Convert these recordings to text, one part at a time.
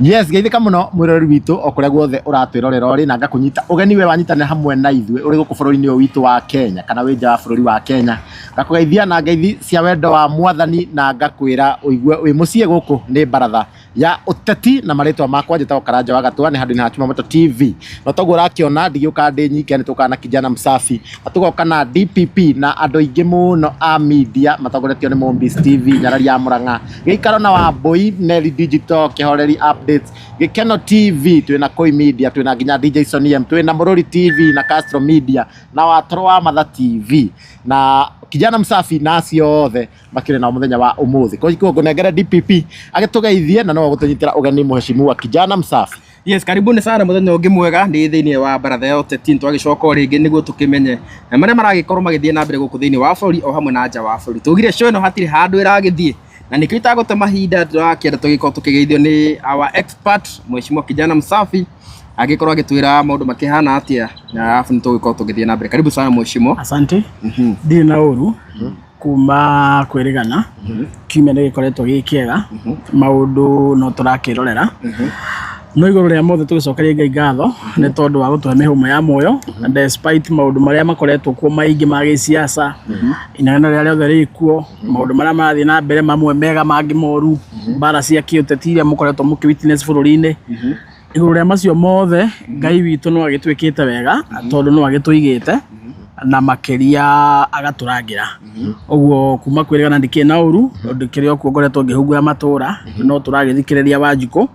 Yes, geithĩka mũno mwĩroreri witũ o kũrĩa guothe ũratwĩrorera ũrĩ, na ngakũnyita ũgeni we wanyitanĩra hamwe na ithuĩ ũrĩ gũkũ bũrũri-inĩ ũyũ witũ wa Kenya kana wĩ nja wa bũrũri wa Kenya. Ngakũgeithia na ngeithi cia wendo wa Mwathani na ngakwĩra ũigue wĩ mũciĩ. Gũkũ nĩ baratha ya ũteti na marĩtwa makwa njĩtagwo Karanja wa Gatua, nĩ handũ-inĩ ha Chumamoto TV. Na toguo ũrakĩona ndigĩũkaga ndĩ nyike, nĩ tũkaga na Kijana Msafi na tũgoka na DPP na andũ aingĩ mũno a media matongoretio nĩ Mombis TV, Nyarari ya Murang'a, Gĩikaro na Wambui, Neli Digital, Kĩhoreri Updates, Gĩkeno TV, twĩna Koi Media, twĩna nginya DJ Sonny M, twĩna Mũrũri TV na Castro Media na Watoro wa Matha TV na Kijana Msafi na acio othe makĩrĩ nao mũthenya wa ũmũthĩ. Koguo ngũnengere DPP agĩtũgeithie na nowe gũtũnyitĩra ũgeni Mheshimiwa Kijana Msafi. Yes, karibuni sana muthenya ũngĩ mwega nĩ thĩinĩ wa baratha ya ũteti. Twagĩcoka o rĩngĩ nĩguo tũkĩmenye na marĩa maragĩkorwo magĩthiĩ na mbere gũkũ thĩinĩ wa bũrũri o hamwe na nja wa bũrũri. Tugire show ĩno hatirĩ handũ ĩragĩthiĩ na nĩkĩo itagũte mahinda, tũrakĩenda tũgĩkorwo tũkĩgeithio nĩ our expert Mheshimiwa Kijana Msafi, agĩkorwo agĩtwĩra maũndũ makĩhana atĩa, na arabu nĩ tũgũkorwo tũgĩthiĩ na mbere. Karibu sana Mheshimiwa. Asante. Ndirĩ na ũru kuma kwĩrĩgana kiumia nĩ gĩkoretwo gĩ kĩega, maũndũ no tũrakĩrorera, no igũrũ rĩa mothe tũgĩcokerie Ngai ngatho nĩ tondũ wa gũtũhe mĩhũmũ ya muoyo despite maũndũ marĩa makoretwo kuo maingĩ ma gĩsiasa, inegene rĩrĩa rĩothe rĩkuo, maũndũ marĩa marathiĩ na mbere, mamwe mega, mangĩ moru, mbara cia kĩũteti iria mũkoretwo mũkĩ witness bũrũri-inĩ. Igũrũ rĩa macio mothe, Ngai witũ no agĩtwĩkĩte wega tondũ no agĩtũigĩte na makĩria agatũrangĩra. Ũguo kuma kwĩrĩgana ndikĩrĩ na ũru, ndĩkĩrĩ o kuo ngoretwo ngĩhungura matũra, no tũragĩthikĩrĩria Wanjikũ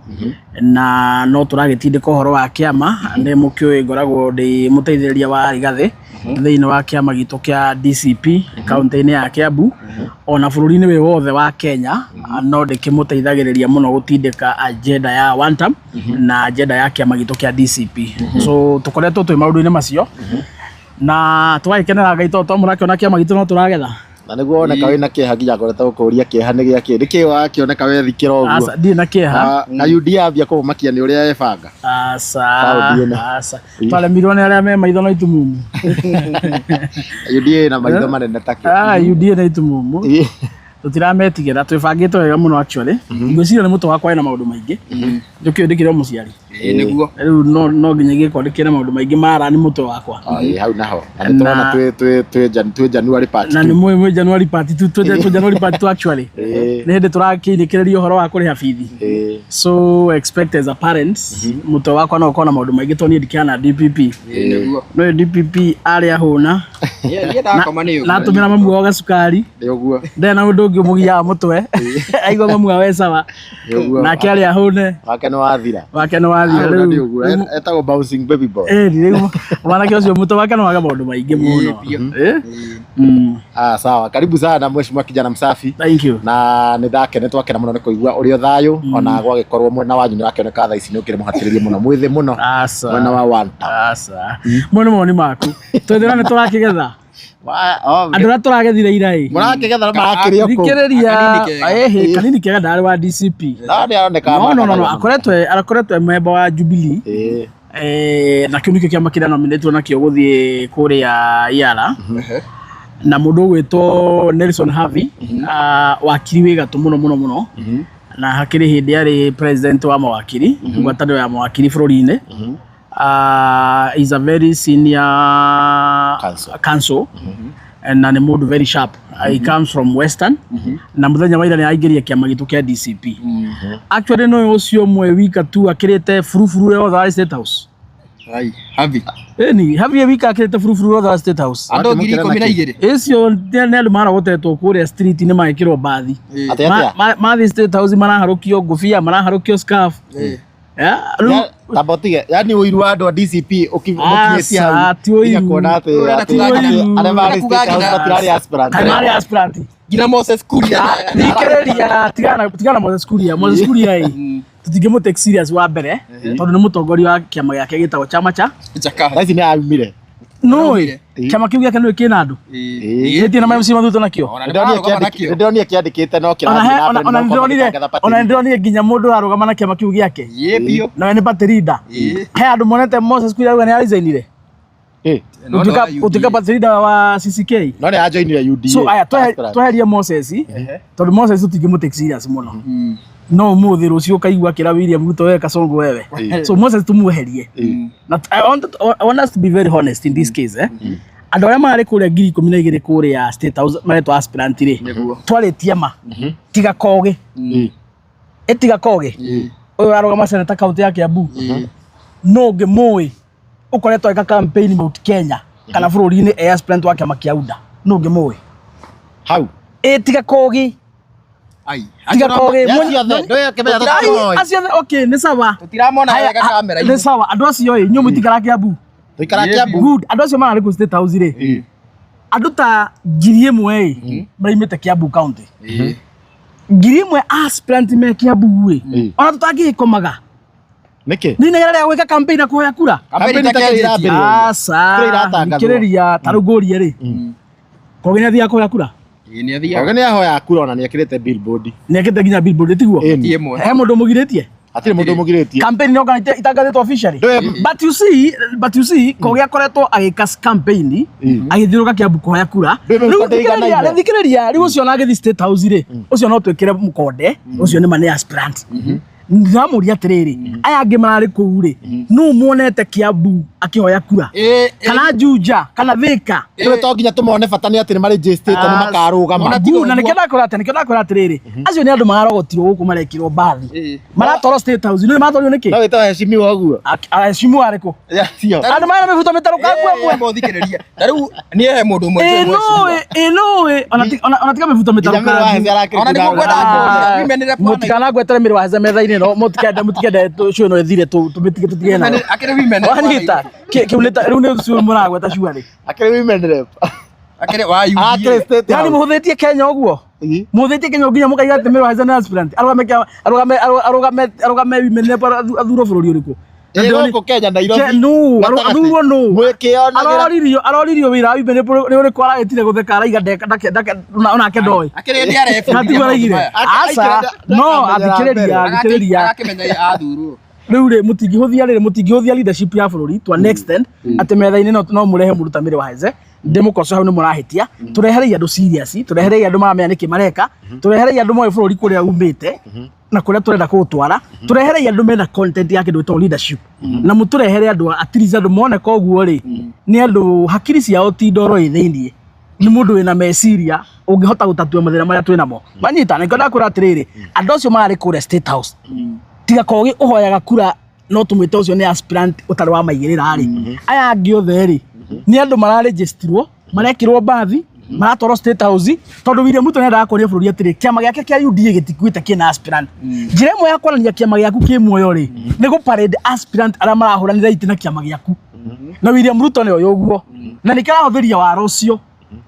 na no tũragĩtindĩka ũhoro wa kĩama. Nĩ mũkĩũĩ ngoragwo ndĩ mũteithĩrĩria wa Rigathĩ thĩinĩ wa kĩama gitũ kĩa DCP kaũntĩ-inĩ ya Kiambu ona bũrũri-inĩ wĩ wothe wa Kenya, no ndĩkĩmũteithagĩrĩria mũno gũtindĩka agenda ya one term na agenda ya kĩama gitũ kĩa DCP. So tũkoretwo twĩ maũndũ-inĩ macio na tũgagĩkenera Ngai tondũ mũrakĩona kĩama gitũ no tũragetha. Na nĩguo woneka wĩna kĩeha, nginya ngorete gũkũria kĩeha nĩ gĩakĩ, nĩkĩ wakĩoneka wethikĩra ũguo? Aca, ndirĩ na kĩeha. Ah, na UDA ambia kũmakia nĩ ũrĩa ebanga Aca. Kaũndĩ ĩno. Aca, twaremirwo nĩ arĩa me maitho na itumumu. UDA na maitho manene take. Ah, UDA na itumumu. Tũtirametigĩra, twĩbangĩte wega mũno. Actually, ngwĩciria nĩ mũtwe wakwa wĩna maũndũ maingĩ, njũkĩ ndĩkĩrĩ o mũciari. Ĩĩ, nĩguo. Rĩu no nginya gĩkorwo ndĩkĩrĩ na maũndũ maingĩ marani mũtwe wakwa. Ah, ĩĩ, hau naho na nĩ tũrona twĩ January part Na two. Nĩ mwĩ January part 2, twĩ January part 2 actually. Nĩ hĩndĩ tũrakĩinĩkĩrĩria ũhoro wa kũrĩha bithi. So expect as a parent mũtwe wakwa no ũkorwo na maũndũ maingĩ tondũ niĩ ndikĩhana DPP. Ĩĩ, nĩguo. No DPP arĩa hũna Niĩ ndakoma nĩ ũguo. natũmĩra mamu wao gacukari. Nĩ ũguo. Ndarĩ na ũndũ ũngĩ ũmũgiaga mũtwe, aigua mamu wao e sawa. Nĩ ũguo. Nake arĩa hũne. Wake nĩ wathira. Wake nĩ wathira. Hau na nĩ Rĩu ũguo. Etagwo bouncing baby boy. Ĩni rĩu mwanake ũcio mũtwe wake no wage maũndũ maingĩ mũno. Ĩĩ, Eh? Ah, sawa, karibu sana Mheshimiwa Kijana Msafi. Thank you. Na nĩ ndakene, twakena mũno nĩ kũigua ũrĩ o thayũ, ona gwagĩkorwo mwena wanyu nĩ wakĩoneka thaa ici nĩ ũkĩrĩ mũhatĩrĩrie mũno, mwĩthĩ mũno Aca. mwena wa one term. Aca, mo nĩ mawoni maku, twĩthĩra nĩ tũrakĩgetha. Oh, Andũ arĩa tũragethire ira ĩ. Mũrakĩgetha na marakĩrĩ o kũu. Thikĩrĩria. Kanini kega. Ĩhĩ, kanini kega, ndarĩ wa DCP. No nĩ aroneka. No, akoretwo e member wa Jubilee. Na kĩu nĩkĩo kĩama kĩrĩa nominatwo nakĩo gũthiĩ kũrĩa Iara na mũndũ ũgwĩtwo Nelson Havi, ah, wakiri wĩ gatũ mũno mũno mũno, na hakĩrĩ hĩndĩ arĩ president wa mawakiri, ngwatanĩro ya mawakiri bũrũri-inĩ. Is a very senior Counsel. Counsel na nĩ mũndũ very sharp. He comes from Western na mũthenya wa ira nĩ aingĩria kĩama gitũ kĩa DCP. Actually, no ũcio ũmwe wika tu akĩrĩte buruburu yothe wa State House. Ai, Havi. Ĩni Havi wika akĩrĩte buruburu yothe wa State House. Andũ 12,000. Icio nĩ andũ maragotetwo kũrĩa street nĩ magĩkĩrwo mbathi. Atĩ atĩa? Mathiĩ State House maraharũkio ngũbia, maraharũkio scarf. Yeah, rĩu Tamba ũtige, yani ũiru wa andũ a DCP ũkinyĩtie hau Aca, ti ũiru. nginya kuona atĩ Ũrenda kuga arĩa marĩ ũrenda kuga State House matirarĩ aspirant. Kana marĩ aspirant. Nginya Moses Kuria. Thikĩrĩria, tigana Moses Kuria. Moses Kuria ĩ, tũtingĩmũ take serious wa mbere tondũ nĩ mũtongoria wa kĩama gĩake gĩtagwo chama cha Jakaya. Thaa ici nĩ aumire. No kĩama kĩu gĩake nĩ kĩna andũ. Ĩtie na MC mathutwo nakĩo. Ona nĩ mararũgama nakĩo. Nĩndĩronire kĩandĩkĩte no Ona kĩrathiĩ na mbere ona nĩ gũkorwo nĩndĩronire magĩtangatha party ona nĩndĩronire nginya mũndũ ararũgama na kĩama kĩu gĩake. Ĩĩ biũ. Nawe nĩ party leader. He andũ monete Moses Kuria auga nĩ aresignire. No, no, Gũtuĩka UDA. gũtuĩka party leader wa CCK. No nĩ ajoinire UDA. So aya aspirant. tweherie Moses tondũ Moses tũtingĩmũ take serious mũno. No umuthi rucio ukaigua akira William Ruto, wewe kasongo wewe. So Moses tumueherie. Na I want us to be very honest in this case, eh. Andũ arĩa mararĩ kũrĩa 12,000 kũrĩa State House maretwo aspirant rĩ, Nĩguo. twarĩtie ma tiga kogi, ĩtiga kogi ũyũ ũrarũgama seneta kaunti ya Kiambu, no ũngĩ mũĩ ũkoretwo agĩka campaign Mount Kenya kana bũrũri-inĩ e aspirant wa kĩama kĩa UDA, no ũngĩ mũĩ Hau. Ĩ tiga kogi. Ai. Tiga kogi. Acio othe, ndũĩ ũkĩmenya Ai, tũtioĩ. acio othe, okay, nĩ sawa. Tũtiramona Haya, wega kamera-inĩ. Nĩ sawa, andũ acio ĩ, inyuĩ mũtikara Kiambu? Tũikara Kiambu. Good. Andũ acio mararĩ kũ State House rĩ, andũ ta 1,000 ĩ maraimĩte Kiambu County, 1,000 aspirant me Kiambu ĩ, ona tũtangĩgĩkomaga. Nĩkĩ? Nĩ inegene rĩa gwĩka campaign na kũhoya kura. Campaign itakĩrĩ irambĩrĩria. Aca. Kura iratangathwo. Thikĩrĩria, ta rĩu ngũrie rĩ, Kogi nĩ athiaga kũhoya kura? Ĩĩ, nĩ athiaga. Kogi nĩ ahoya kura ona nĩ ekĩrĩte billboard. Nĩ ekĩte nginya billboard, tiguo? Ĩni. Ti ĩmwe. He mũndũ mũgirĩtie? Hatirĩ mũndũ mũgirĩtie. Campaign nĩ onga itangathĩtwo officially. But you see Kogi akoretwo agĩka campaign agĩthiũrũka Kiambu kũhoya kura. Ndũĩ Rĩu mĩbuto thikĩrĩria, ĩiganaine. thikĩrĩria, rĩu ũcio ona agĩthiĩ State House rĩ, ũcio no twĩkĩre mũkonde, ũcio nĩ ma nĩ aspirant. Ndĩramũria atĩrĩrĩ, aya angĩ mararĩ kũu rĩ, nũ muonete Kiambu akĩhoya kura? Ĩĩ, ĩĩ. Kana Juja kana Thika? Ndũĩ to nginya tũmone, bata nĩ atĩ nĩ marĩ registered, nĩ makarũgama. Ona tiga Good, na ũguo. nĩkĩo ndakwĩra atĩ, nĩkĩo ndakwĩra atĩrĩrĩ, acio nĩ andũ mararogotirwo gũkũ, marekĩrwo mbathi, maratwarwo State House. Nĩ maratwarirwo nĩkĩ? No wĩtagwo heshimiwa ũguo. Aheshimu arĩkũ? Acio. Andũ mara mĩbuto mĩtarũkangu ĩmwe. Ĩĩ, thikĩrĩria. Ta rĩu niĩ he mũndũ ũmwe Ĩ njũĩ nũĩ, mheshimiwa. ĩ nũĩ, ona tiga mĩbuto Nginya mĩrũ wa mĩtarũkangu. heci arakĩrĩ Ona nĩguo ngwendaga kũũria. Women rep wa Mũtikanangwetere mĩrĩ wa hece metha-inĩ ĩno, mũtikende cũĩ ĩno ĩthire, tũmĩtige tũtige nayo. Akĩrĩ women rep wa Wanyita kĩu nĩ rĩu nĩ cũĩ mũragweta cuarĩ. Akĩrĩ women rep. Akĩrĩ wa UDA. Akĩrĩ State Yani House. mũhũthĩtie Kenya ũguo? Mũhũthĩtie Kenya nginya mũkaiga atĩ mĩrũ wa hece nĩ aspirant arũgame arũgame arũgame women rep athurwo bũrũri ũrĩkũ? Ĩ gũkũ Kenya, Nairobi. Nũ Gatagatĩ. athurwo nũ? Mwĩkĩonagĩra. Aroririo wĩra wa women rep nĩ ũrĩkũ? Aragĩtire gũtheka, araiga onake ndoĩ. Akĩrĩ nĩ arebundithia Natiguo maũndũ araigire. maya. Aca, no athikĩrĩria, athikĩrĩria. Agakĩmenya athurwo. Rĩu rĩ, mũtingĩhũthia rĩrĩ, mũtingĩhũthia leadership ya bũrũri to an extent atĩ metha-inĩ no mũrehe mũndũ ta Mĩrĩ wa Heze ndĩmũkoco. Hau nĩ mũrahĩtia. Tũreherei andũ serious, tũreherei andũ maramenya nĩkĩ mareka, tũreherei andũ moĩ bũrũri kũrĩa umĩte na kũrĩa tũrenda kũũtwara, tũreherei andũ mena content ya kĩndũ gĩtagwo leadership, na mũtũrehere andũ at least andũ moneka ũguo rĩ, nĩ andũ hakiri ciao ti ndoro ĩ thĩiniĩ, nĩ mũndũ wĩna meciria ũngĩhota gũtatua mathĩna marĩa twĩ namo. Manyita, nĩkĩo ndakwĩra atĩrĩrĩ, andũ acio mararĩ kũrĩa State House, tiga Kogi ũhoyaga kura, no tũmwĩte ũcio nĩ aspirant ũtarĩ wa maigĩrĩra rĩ, aya angĩ othe rĩ, nĩ andũ mararegisterirwo, marekĩrwo mbathi, maratwarwo State House tondũ William Ruto nĩendaga kuonia bũrũri atĩrĩ, kĩama gĩake kĩa UDA gĩtikuĩte, kĩna aspirant. Njĩra ĩmwe ya kuonania kĩama gĩaku kĩ muoyo rĩ, nĩ gũ parade aspirant arĩa marahũranĩra itĩ na kĩama gĩaku, na William Ruto nĩ oĩ ũguo, na nĩkĩo arahũthĩria wara ũcio,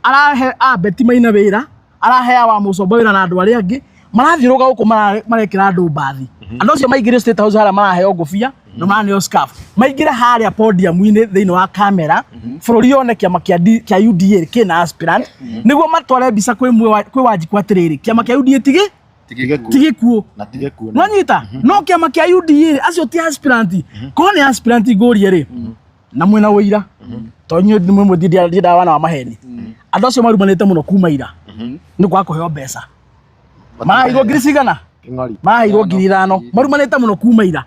arahe Abeti Maina wĩra, arahea wa Mũcombo wĩra na andũ arĩa angĩ marathiũrũka gũkũ marekĩra andũ mbathi. Andũ acio maingĩre State House harĩa maraheo ngũbia na maraneo scarf, maingĩre harĩa podium-inĩ thĩinĩ wa kamera, bũrũri yone kĩama kĩa UDA kĩna aspirant, nĩguo matware mbica kwĩ Wanjikũ atĩrĩrĩ, kĩama kĩa UDA tigĩ Tige tigĩkuũ. Na tige kuo. Nwanyita, no kĩama kĩa UDA acio ti aspirant. Korwo nĩ aspirant, ngũrie rĩ, na mwĩna ũira, tondũ inyuĩ nĩ mwĩ ndiendaga wana wa maheni, andũ acio marumanĩte mũno kuma ira nĩ kwaga kũheo mbeca. Maraheirwo ngiri cigana? Kĩng'ori. Maraheirwo 5,000. Marumanĩte mũno kuma ira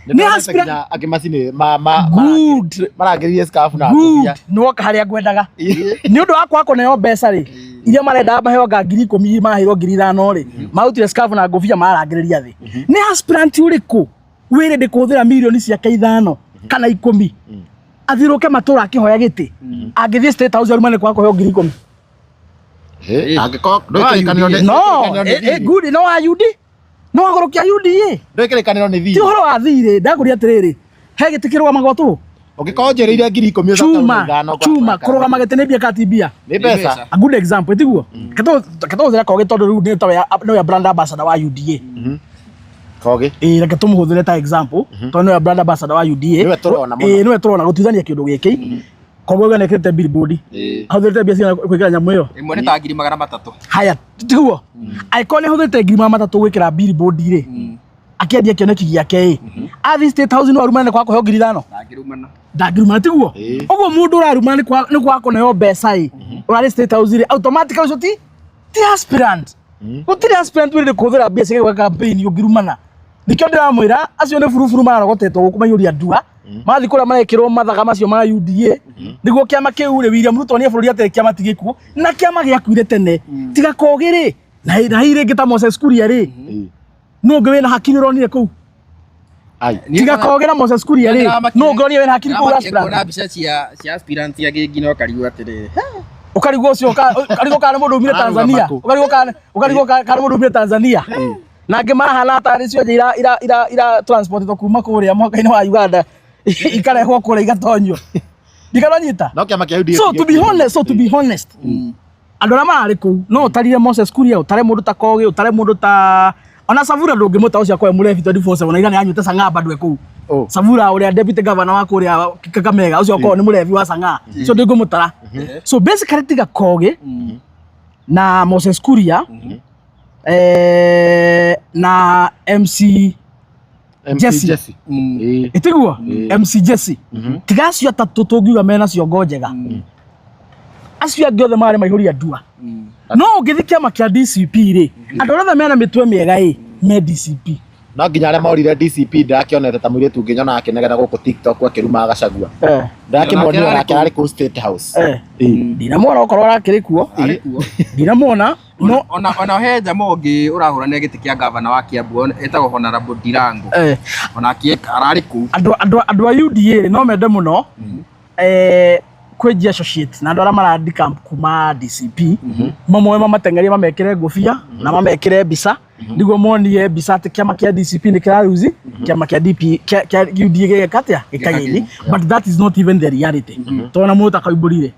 nĩ aspirant. Nginya angĩ macini ma ma Good. marangĩrĩrie scarf na Good. ngũbia. Nĩ woka harĩa ngwendaga. Nĩ ũndũ wa kwaga kũneo mbeca rĩ, iria marenda maheo nga 10,000, maraheirwo 5,000 rĩ, marutire scarf na ngũbia mararangĩrĩria thĩ. Nĩ aspirant ũrĩkũ wĩrĩ ndĩ kũhũthĩra mirioni ciake 5 kana 10 athiũrũke matũra akĩhoya gĩtĩ, angĩthiĩ State House arumane kwaga kũheo 10,000? Angĩkorwo ndũĩ kĩrĩkanĩro nĩ No kĩrĩkanĩro nĩ thirĩ. Good, no wa UD no wagũrũkia UDA. Ndũĩ kĩrĩkanĩro nĩ Ti thirĩ. ũhoro wa thirĩ, ndakũria atĩrĩrĩ, he gĩtĩ kĩrũgamagwo tũhũ? Ũngĩkorwo njĩrĩire 10,000 ũcoke Chuma 5,000 chuma kũrũgama gĩtĩ nĩ mbia kana ti mbia? Nĩ mbeca. A good example ĩtiguo ketũhũthĩra Kogi tondũ rĩu nĩ tawe nĩwe brand ambassador wa UDA. Kogi. Ĩĩ, reke tũmũhũthĩre ta example tondũ nĩwe brand ambassador wa UDA. Nĩwe tũrona mũno. Ĩĩ, nĩwe tũrona gũtuithania kĩndũ gĩkĩ. Koguo we nĩekĩrĩte billboard, ahũthĩrĩte mbia cigana gwĩkĩra nyamũ ĩyo? Ĩmwe nĩ ta 300,000. Haya, tiguo angĩkorwo nĩ ahũthĩrĩte 300,000 gwĩkĩra billboard rĩ, akĩendia kĩoneki gĩake ĩ, athiĩ State House no arumane kwa kũheo 5,000? Ndangĩrumana. Ndangĩrumana, tiguo? Ĩĩ. Ũguo mũndũ ũrarumana nĩ kwaga kũneo mbeca ĩ, ũrarĩ State House rĩ, automatically ũcio ti aspirant. Gũtirĩ aspirant wĩrĩ kũhũthĩra mbia ciake gwĩka campaign ũngĩrumana. Nĩkĩo ndĩramwĩra acio nĩ buruburu mararogotetwo gũkũ maiyũria ndua. Mathiĩ kũrĩa marekĩrwo mathaga macio ma UDA nĩguo kĩama kĩu rĩ William Ruto nĩ bũrũri atĩ kĩama ti gĩkuũ na kĩama gĩakuire tene. Tiga Kogi rĩ na hihi rĩngĩ ta Moses Kuria rĩ, nũ ũngĩ wĩna hakiri ũronire kũu? Ai. Tiga Kogi na Moses Kuria rĩ, nũ ũngĩ ũronire wĩna hakiri kũu aspirant? Kuona mbica cia aspirant ya gĩngĩ ũkarigwo atĩrĩrĩ. Ũkarigwo ũcio ũkarigwo kana mũndũ umire Ararũgama Tanzania, kũ? ũkarigwo kana mũndũ umire Tanzania. Na angĩ marahana tarĩ cionje ira transportĩtwo kuma kũrĩa mũhaka-inĩ wa Uganda ikarehwo kũrĩa igatonyio. Ndikananyita. No kĩama kĩa UDA. So to be honest, so to be honest, andũ arĩa mararĩ kũu no ũtarire Moses Kuria, ũtare mũndũ ta Kogi, ũtare mũndũ ta ona Savura ndũngĩmũta ũcio akorwo mũrebi 24/7 na ira nĩ anyuĩte Sang'aa bado e kũu. Oh. Savura ũrĩa deputy governor wa kũrĩa Kakamega ũcio akorwo nĩ mũrebi wa Sang'aa, so ndũngĩmũtara. So basically tiga Kogi na Moses Kuria na MC MC Jesse. Jesse. Ĩĩ. Ĩtiguo MC Jesse, tiga acio atatũ tũngiuga mena ciongo njega, acio angĩ othe marĩ maihũria ndua. No ũngĩthiĩ kĩama kĩa DCP rĩ, andũ arĩa othe mena mĩtwe mĩega ĩ me DCP. No nginya arĩa morire DCP ndakĩonete ta mũirĩtu ũngĩ nyonaga akĩnegena gũkũ TikTok akĩruma Gachagua. Ndakĩmuonire onake ararĩ kũu State House. Ĩĩ. Ndinamuona okorwo arakĩrĩ kuo. Arĩ kuo. Ndinamuona no Ona he jama ũngĩ ũrahũranĩra gĩtĩ kĩa gavana wa Kiambu etagwo Honorable Ndirango. Onake ararĩ kũu. Andũ a UDA rĩ no mende mũno kwĩnjia associate na andũ arĩa marandika kuma DCP, mamoe mamateng'erie mamekĩre ngũbia na mamekĩre mbica nĩguo monie mbica atĩ kĩama kĩa DCP nĩ kĩraruzi kĩama kĩa DP kĩa UDA gĩgeka atĩa, gĩkagĩni, but that is not even the reality, tondũ na mũndũ ta Koimbũri rĩ,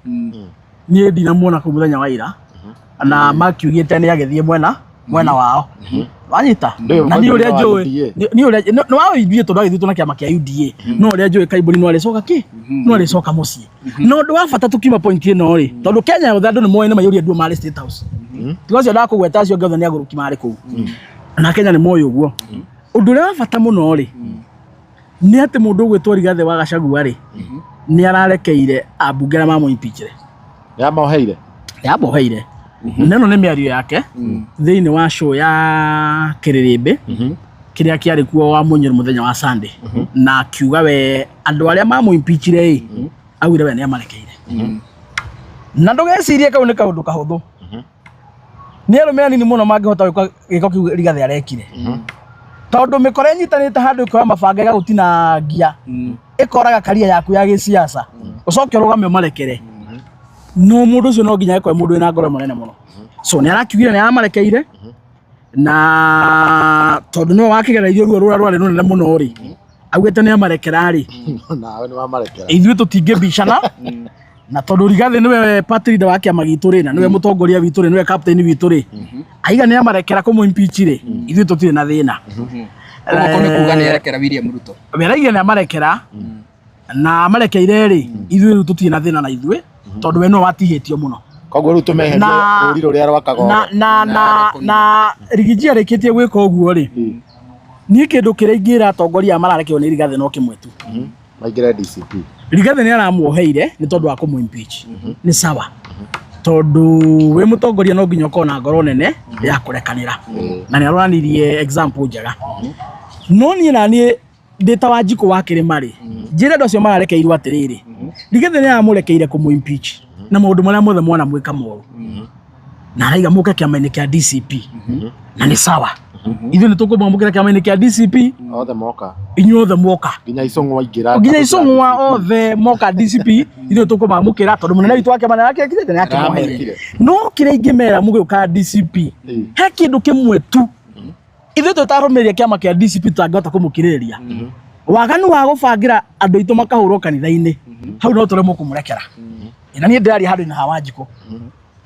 niĩ ndinamuona kũu mũthenya wa ira na makiugĩte nĩ agĩthiĩ mwena wao, wanyita? Ndũĩ Na niĩ ũrĩa Koimbũri nĩ wa njũĩ UDA. niĩ ũrĩa nĩ wa UDA tondũ agĩthiĩtwo na kĩama kĩa UDA, no ũrĩa njũĩ Kaimbũri no arĩcoka kĩ no arĩcoka mũciĩ. Na ũndũ wa bata tũkiuma point ĩno rĩ, tondũ Kenya yothe andũ nĩ moĩ nĩ maiyũria nduo marĩ State House, tiga ũcio ndakũgweta acio angĩ othe nĩ agũrũki marĩ kũu na Kenya nĩ moĩ ũguo. Ũndũ ũrĩa wa bata mũno rĩ nĩ atĩ mũndũ ũgwĩtwo Rigathĩ wa Gachagua rĩ nĩ ararekeire ambunge arĩa mamũimpeachire. Nĩamoheire. Nĩamoheire. Na ĩno nĩ mĩario yake thĩinĩ wa show ya Kĩrĩrĩmbĩ kĩrĩa kĩarĩ kuo wa Mũnyũrũ mũthenya wa Sunday, na akiuga we andũ arĩa mamũimpeachire ĩ augire we nĩamarekeire. Na ndũgecirie kau nĩ kaũndũ kahũthũ, nĩ arũme anini mũno mangĩhota gwĩka gĩko kĩu Rigathĩ arekire, tondũ mĩkora ĩnyitanĩte handũ ĩkoya mabanga ĩgagũtinangia ĩkoraga karia yaku ya gĩsiasa, ũcoke ũrũgame ũmarekere. No mũndũ ũcio no nginya akorwo mũndũ wĩna ngoro ĩmwe nene mũno. So nĩ arakiugire nĩ aramarekeire, na tondũ nĩwe wakĩgereirio ruo rũrĩa rwarĩ rũnene mũno rĩ, augĩte nĩ amarekera rĩ. Nawe nĩ wamarekera. Ithuĩ tũtingĩbicana, na tondũ Rigathĩ nĩwe party leader wa kĩama gitũ rĩ, na nĩwe mũtongoria witũ rĩ, nĩwe captain witũ rĩ, aiga nĩ amarekera kũmũ impeach rĩ, ithuĩ tũtirĩ na thĩna. Ũguo kũu nĩ kuga nĩ arekera William Ruto. We araigire nĩ amarekera na amarekeire rĩ, ithuĩ rĩu tũtirĩ na thĩna na ithuĩ tondũ we nĩwe watihĩtio mũno. Koguo rĩu tũmeherie rũri rũrĩa rwakaga na na na na Rigiji arĩkĩtie gwĩka ũguo rĩ, niĩ kĩndũ kĩrĩa ingĩra atongoria aya mararekerwo nĩ Rigathĩ no kĩmwe tu. Maingĩre DCP. Rigathĩ nĩ aramuoheire nĩ tondũ wa kũmũ impeach, nĩ sawa, tondũ wĩ mũtongoria no nginya ũkorwo na ngoro nene ya kũrekanĩra, na nĩ aronanirie example njega. No niĩ na niĩ ndĩ ta Wanjikũ wa Kĩrĩma rĩ, njĩre andũ acio mararekeirwo atĩrĩrĩ, Rigathĩ nĩ aramũrekeire kũmũ impeach na maũndũ marĩa mothe mwana mwĩka moru, na araiga mũke kĩama-inĩ kĩa DCP, na nĩ sawa, ithuĩ nĩ tũkũmwamũkĩra kĩama-inĩ kĩa DCP. Othe moka. Inyuĩ othe moka. Nginya Icũng'wa ingĩra. Nginya Icũng'wa othe moka DCP, ithuĩ tũkũmamũkĩra tondũ mũnene witũ wa kĩama nĩarakĩrekire nĩakĩmoheire. No kĩrĩa ingĩmera mũgĩũka DCP, he kĩndũ kĩmwe tu ithuĩ tũtarũmĩrĩria kĩama kĩa DCP tũtangĩhota kũmũkirĩrĩria, waganu wa gũbangĩra andũ aitũ makahũrwo kanitha-inĩ. Hau no tũremwo kũmũrekera. Na niĩ ndĩraria handũ-inĩ ha Wanjikũ,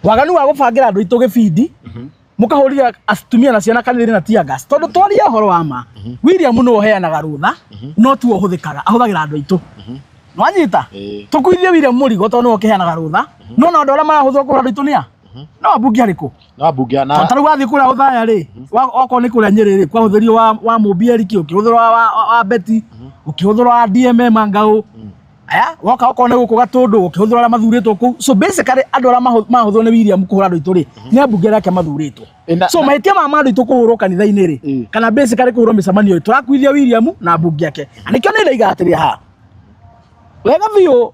waganu wa gũbangĩra andũ aitũ gĩbindi mũkahũrire atumia na ciana kanitha-inĩ na tear gas, tondũ twaria ũhoro wa ma, William nĩwe ũheanaga rũtha no tiwe ũhũthĩkaga, ahũthagĩra andũ aitũ, nwanyita? Tũkuithie William mũrigo tondũ nĩwe ũkĩheanaga rũtha, no na andũ arĩa marahũthĩrwo kũhũra andũ aitũ nĩa no ambunge arĩkũ? No ambunge na Ta rĩu wathiĩ kũrĩa Othaya rĩ, okorwo nĩ kũrĩa Nyĩrĩ rĩ, kwahũthĩrio wa Mũmbi Eric, ũkĩhũthĩrwo wa Betty, ũkĩhũthĩrwo wa DMM Angaũ. Aya, woka okorwo nĩ gũkũ Gatũndũ ũkĩhũthĩra arĩa mathurĩtwo kũu. So basically andũ arĩa mahũthĩrwo nĩ William kũhũra andũ aitũ rĩ, nĩ ambunge arĩa ake mathurĩtwo. So mahĩtia ma andũ aitũ kũhũrwo kanitha-inĩ rĩ, kana basically kũhũrwo mĩcemanio rĩ, tũrakuithia William na ambunge ake. Na nĩkĩo nĩ ndaiga atĩrĩ haha. Wega biũ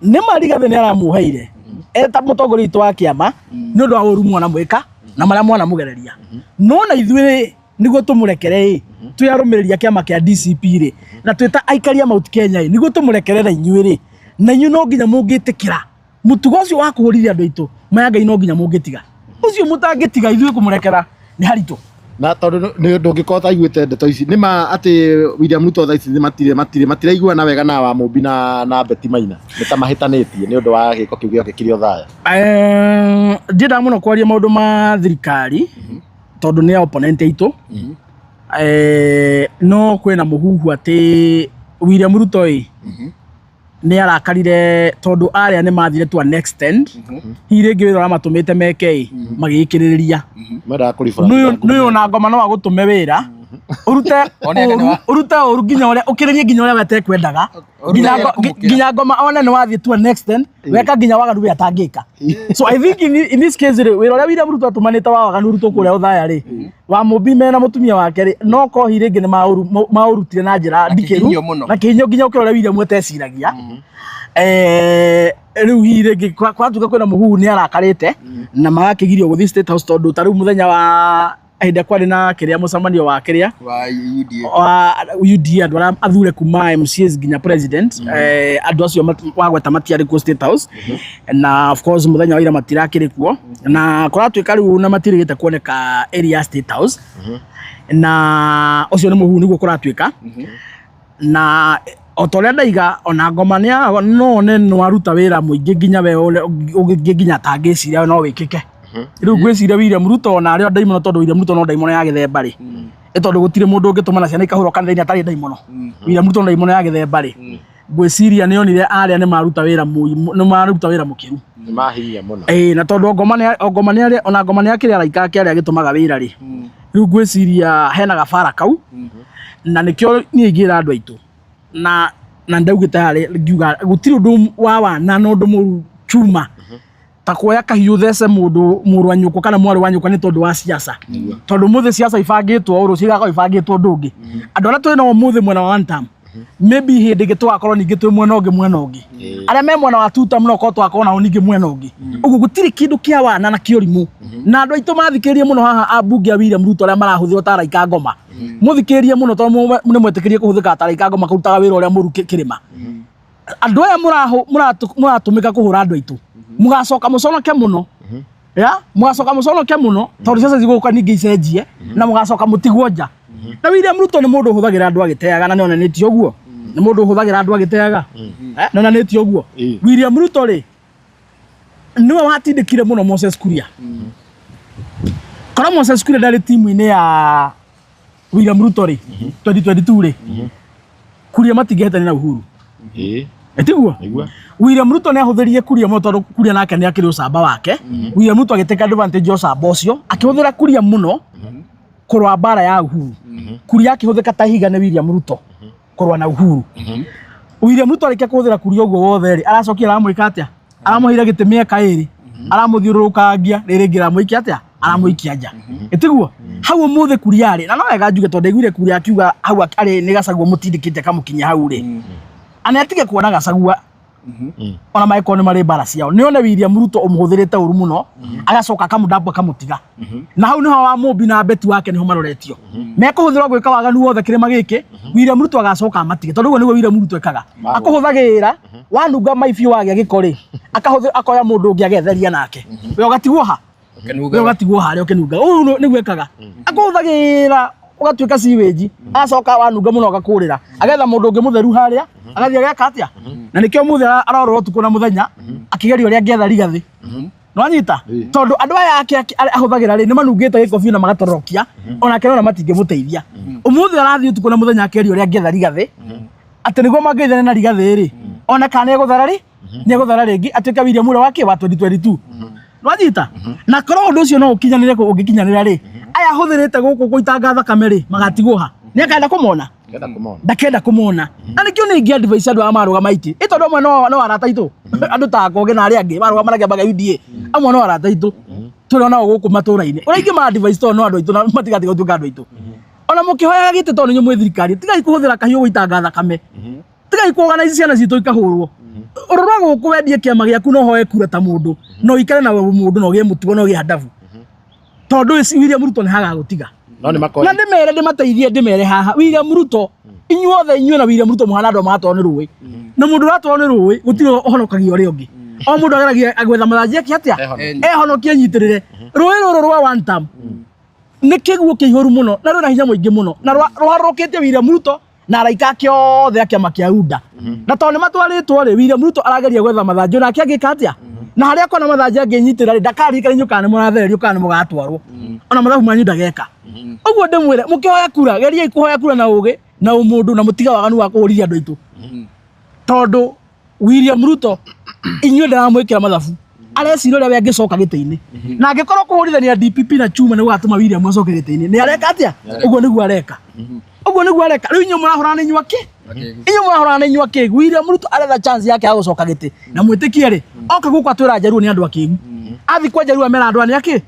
nĩ ma Rigathĩ nĩ aramuoheire eta mũtongoria witũ wa kĩama nĩ ũndũ wa ũru mwana mwĩka na marĩa mwana mũgereria. No na ithuĩ nĩguo tũmũrekere ĩ twĩ arũmĩrĩri a kĩama kĩa DCP rĩ na twĩ ta aikari a Mount Kenya ĩ nĩguo tũmũrekere na inyuĩ rĩ na inyuĩ no nginya mũngĩtĩkĩra mũtugo ũcio wa kũhũrithia andũ aitũ maya Ngai no nginya mũngĩtiga ũcio mũtangĩtiga ithuĩ kũmũrekera nĩ haritũ. Na tondũ nĩ ndũngĩkorwo ũtaiguĩte ndeto ici, nĩ ma atĩ William Ruto thaa ici matirĩ matirĩ matiraiguana wega na Wamũmbi na Betty Maina, nĩ ta mahĩtanĩtie nĩ ũndũ wa gĩko kĩu gĩokĩkire Othaya. Ndiendaga mũno kwaria maũndũ ma thirikari tondũ nĩ opponent aitũ. No kwĩna mũhuhu atĩ William Ruto ĩ nĩ arakarire tondũ arĩa nĩ mathire to an extent hihi rĩngĩ wĩra ũrĩa matũmĩte meke ĩ magĩkĩrĩrĩria. Mendaga kũribũra. Nũyũ na ngoma no agũtũme wĩra ũrute ũrute ũru nginya ũrĩa ũkĩrĩrie nginya ũrĩa we atekwendaga nginya ngoma one nĩ wathiĩ to an extent weka nginya waganu we atangĩka. So I think in this case rĩ, wĩra ũrĩa William Ruto atũmanĩte wa waganu ũrutwo kũrĩa Othaya rĩ, wa Mũmbi mena mũtumia wake rĩ, no kohi rĩngĩ nĩ maũrutire na njĩra ndikĩru na kĩhinyio nginya ũkĩrora William ateciragia. Rĩu hihi rĩngĩ kwatuĩka kwĩna mũhuhu nĩ arakarĩte na magakĩgirio gũthiĩ State House tondũ ta rĩu mũthenya wa hĩndĩ ĩrĩa kwarĩ na kĩrĩa mũcemanio wa kĩrĩa wa UDA, wa UDA andũ arĩa athure kuma MCAs nginya president, andũ acio wagweta matiarĩ kuo State House, na of course mũthenya wa ira matirakĩrĩ kuo na kũratuĩka rĩu na matirĩgĩte kuoneka area ya State House, na ũcio nĩ mũhuhu nĩguo kũratuĩka. Na o ta ũrĩa ndaiga ona ngoma nĩ no one nĩ waruta wĩra mũingĩ nginya we ũngĩ nginya atangĩciria no wĩkĩke. Rĩu ngwĩciria William Ruto ona arĩ o ndaimono tondũ William Ruto no ndaimono ya gĩthemba rĩ, ĩ tondũ gũtirĩ mũndũ ũngĩtũmana ciana ikahũrwo kanitha-inĩ atarĩ ndaimono. William Ruto no ndaimono ya gĩthemba rĩ, ngwĩciria nĩ onire arĩa nĩ maruta wĩra nĩ maruta wĩra mũkĩru. Nĩ mahinya mũno. Ĩĩ, na tondũ ngoma nĩ ngoma nĩ arĩa ona ngoma nĩ akĩrĩ araika ake arĩa agĩtũmaga wĩra rĩ, rĩu ngwĩciria hena gabara kau na nĩkĩo niĩ ingĩra andũ aitũ na ndaugĩte harĩa ngiuga gũtirĩ ũndũ wa wana na ũndũ mũru chuma ta kuoya kahiũ thece mũndũ mũrũ wa nyũkwa kana mwarĩ wa nyũkwa nĩ tondũ wa siasa, tondũ mũthĩ siasa ibangĩtwo ũũ rũciũ igakorwo ibangĩtwo ũndũ ũngĩ. Andũ arĩa twĩ nao ũmũthĩ mwena wa one term maybe hĩndĩ ĩngĩ tũgakorwo ningĩ twĩ mwena ũngĩ mwena ũngĩ, arĩa me mwena wa two term no korwo tũgakorwo nao ningĩ mwena ũngĩ. Ũguo gũtirĩ kĩndũ kĩa wana na kĩũrimũ, na andũ aitũ mathikĩrĩrie mũno haha ambunge a William Ruto arĩa marahũthĩrwo ta araika ngoma, mũthikĩrĩrie mũno tondũ nĩ mwetĩkĩrie kũhũthĩka ta araika ngoma kũrutaga wĩra ũrĩa mũru kĩrĩma. Andũ aya mũratũmĩka kũhũra andũ aitũ mũgacoka mũconoke mũno, ya mũgacoka mũconoke mũno tondũ ciaca cigũka ningĩ icenjie na mũgacoka mũtigwo nja. Na William Ruto nĩ mũndũ ũhũthagĩra andũ agĩteaga na nĩonanĩtie ũguo, nĩ mũndũ ũhũthagĩra andũ agĩteaga nĩonanĩtie ũguo. William Ruto rĩ nĩwe watindĩkire mũno Moses Kuria. Korwo Moses Kuria ndarĩ timu-inĩ ya William Ruto rĩ 2022 rĩ, Kuria matingĩhĩtania na Uhuru. Ĩtiguo? William Ruto nĩ ahũthĩrire Kuria mũno tondũ Kuria nake nĩ akĩrĩ ũcamba wake. William Ruto agĩtake advantage ya ũcamba ũcio akĩhũthĩra Kuria mũno kũrũa mbara ya Uhuru. Kuria akĩhũthĩka ta ihiga nĩ William Ruto kũrũa na Uhuru. William Ruto arĩkia kũhũthĩra Kuria ũguo wothe rĩ, aracokire aramwĩka atĩa? Aramũheire gĩtĩ mĩaka ĩrĩ, aramũthiũrũrũkangia, rĩrĩ rĩngĩ aramũikia atĩa? Aramũikia nja. Ĩtiguo? Hau ũmũthĩ Kuria rĩ, na no wega njuge tondũ ndaiguire Kuria akiuga hau arĩ nĩ Gachagua mũtindĩkĩte akamũkinyia hau rĩ. Ana atige kuona Gachagua ona mangĩkorwo nĩ marĩ mbara ciao, nĩ one William Ruto ũmũhũthĩrĩte ũru mũno, agacoka akamũdambu akamũtiga. Na hau nĩho wa Mũmbi na Betty wake nĩho maroretio. Mekũhũthĩrwo gwĩka waganu wothe kĩrĩma gĩkĩ, William Ruto agacoka amatige tondũ ũguo nĩguo William Ruto ekaga. Akũhũthagĩra wanunga mai biũ wagĩa gĩko rĩ, akahũthĩra akoya mũndũ ũngĩ agetheria nake. We ũgatigwo ha? We ũgatigwo harĩa ũkĩnunga. Ũũ nĩguo ekaga. Akũhũthagĩra ũgatuĩka sewage, agacoka wanunga mũno agakũrĩra. Agetha mũndũ ũngĩ mũtheru harĩa, agathiĩ ageka atĩa? Na nĩkĩo ũmũthĩ arorwo ũtukũ na mũthenya akĩgeria ũrĩa angĩetha Rigathĩ. Nĩwanyita? Tondũ andũ aya ake arĩa ahũthagĩra rĩ nĩ manungĩte gĩko biũ na magatororokia, onake nona matingĩmũteithia. Ũmũthĩ arathiĩ ũtukũ na mũthenya akeria ũrĩa angĩetha Rigathĩ, atĩ nĩguo mangĩgeithania na Rigathĩ rĩ, ona kana nĩegũthara rĩ, nĩegũthara rĩngĩ atuĩke William ũrĩa wake wa 2022. Nĩwanyita? Na korwo ũndũ ũcio no ũkinyanĩre ũngĩkinyanĩra rĩ, aya ahũthĩrĩte gũkũ gũitanga thakame rĩ, magatigwo ha? Nĩakenda kũmona? Kenda kũmona. Ndakenda kũmona, na nĩkĩo nĩ ingĩ advice andũ aya marũgama itĩ ĩ, tondũ amwe no arata aitũ, andũ ta Koge na arĩa angĩ marũgama na kĩama kĩa UDA, amwe no arata aitũ tũrĩ nao gũkũ matũra-inĩ. Ũrĩa ingĩ ma advice, tondũ no andũ aitũ na matigatiga gũtuĩka andũ aitũ. Ona mũkĩhoyaga gĩtĩ, tondũ nĩ mwĩ thirikari, tigai kũhũthĩra kahiũ gũitanga thakame, tigai kuorganize ciana citũ ikahũrwo. Rora gũkũ, wendie kĩama gĩaku no hoe kura ta mũndũ, no ũikare na mũndũ na ũgĩe mũtugo na ũgĩe adabu, tondũ William Ruto nĩ hagagũtiga. No nĩ makoĩ. Na ndĩmere, ndĩmateithie, ndĩmere haha, William Ruto, inyuothe, inyuĩ na William Ruto mũhana andũ maratwarwo nĩ rũĩ, na mũndũ ũratwarwo nĩ rũĩ gũtirĩ ũhonokagia ũrĩa ũngĩ. O mũndũ ageragia gwetha mathanjĩ ake atĩa ehonokie, nyitĩrĩre rũĩ rũrũ rwa one term. Nĩ kĩguũ kĩihũru mũno na rwĩna hinya mũingĩ mũno na rũharũrũkĩtie William Ruto na araika ake othe a kĩama kĩa UDA. Na tondũ nĩ matwarĩtwo rĩ, William Ruto arageria gwetha mathanjũ nake angĩka atĩa, na harĩa akona mathanjĩ angĩnyitĩra rĩ, ndakaririkana inyuĩ kana nĩ mũrathererio kana nĩ mũgatwarwo, ona mathabu manyu ndageka ũguo. Ndĩmwĩre, mũkĩhoya kura, geriai kũhoya kura na ũgĩ na ũmũndũ na mũtige waganu wa kũhũrithia andũ aitũ, tondũ William Ruto inyuĩ ndaramwĩkĩra mathabu, areciria ũrĩa we angĩcoka gĩtĩ-inĩ, na angĩkorwo kũhũrithania DPP na chuma nĩ gũgatũma William acoke gĩtĩ-inĩ, nĩ areka atĩa? Ũguo nĩguo areka, ũguo nĩguo areka. Rĩu inyuĩ mũrahũrana na inyuĩ akĩ, inyuĩ mũrahũrana na inyuĩ akĩgu. William Ruto aretha chance yake ya gũcoka gĩtĩ, na mwĩtĩkie rĩ, oka gũkũ atwĩra Njaruo nĩ andũ akĩgu, athi kwa Njaruo amera andũ aya nĩ akĩ,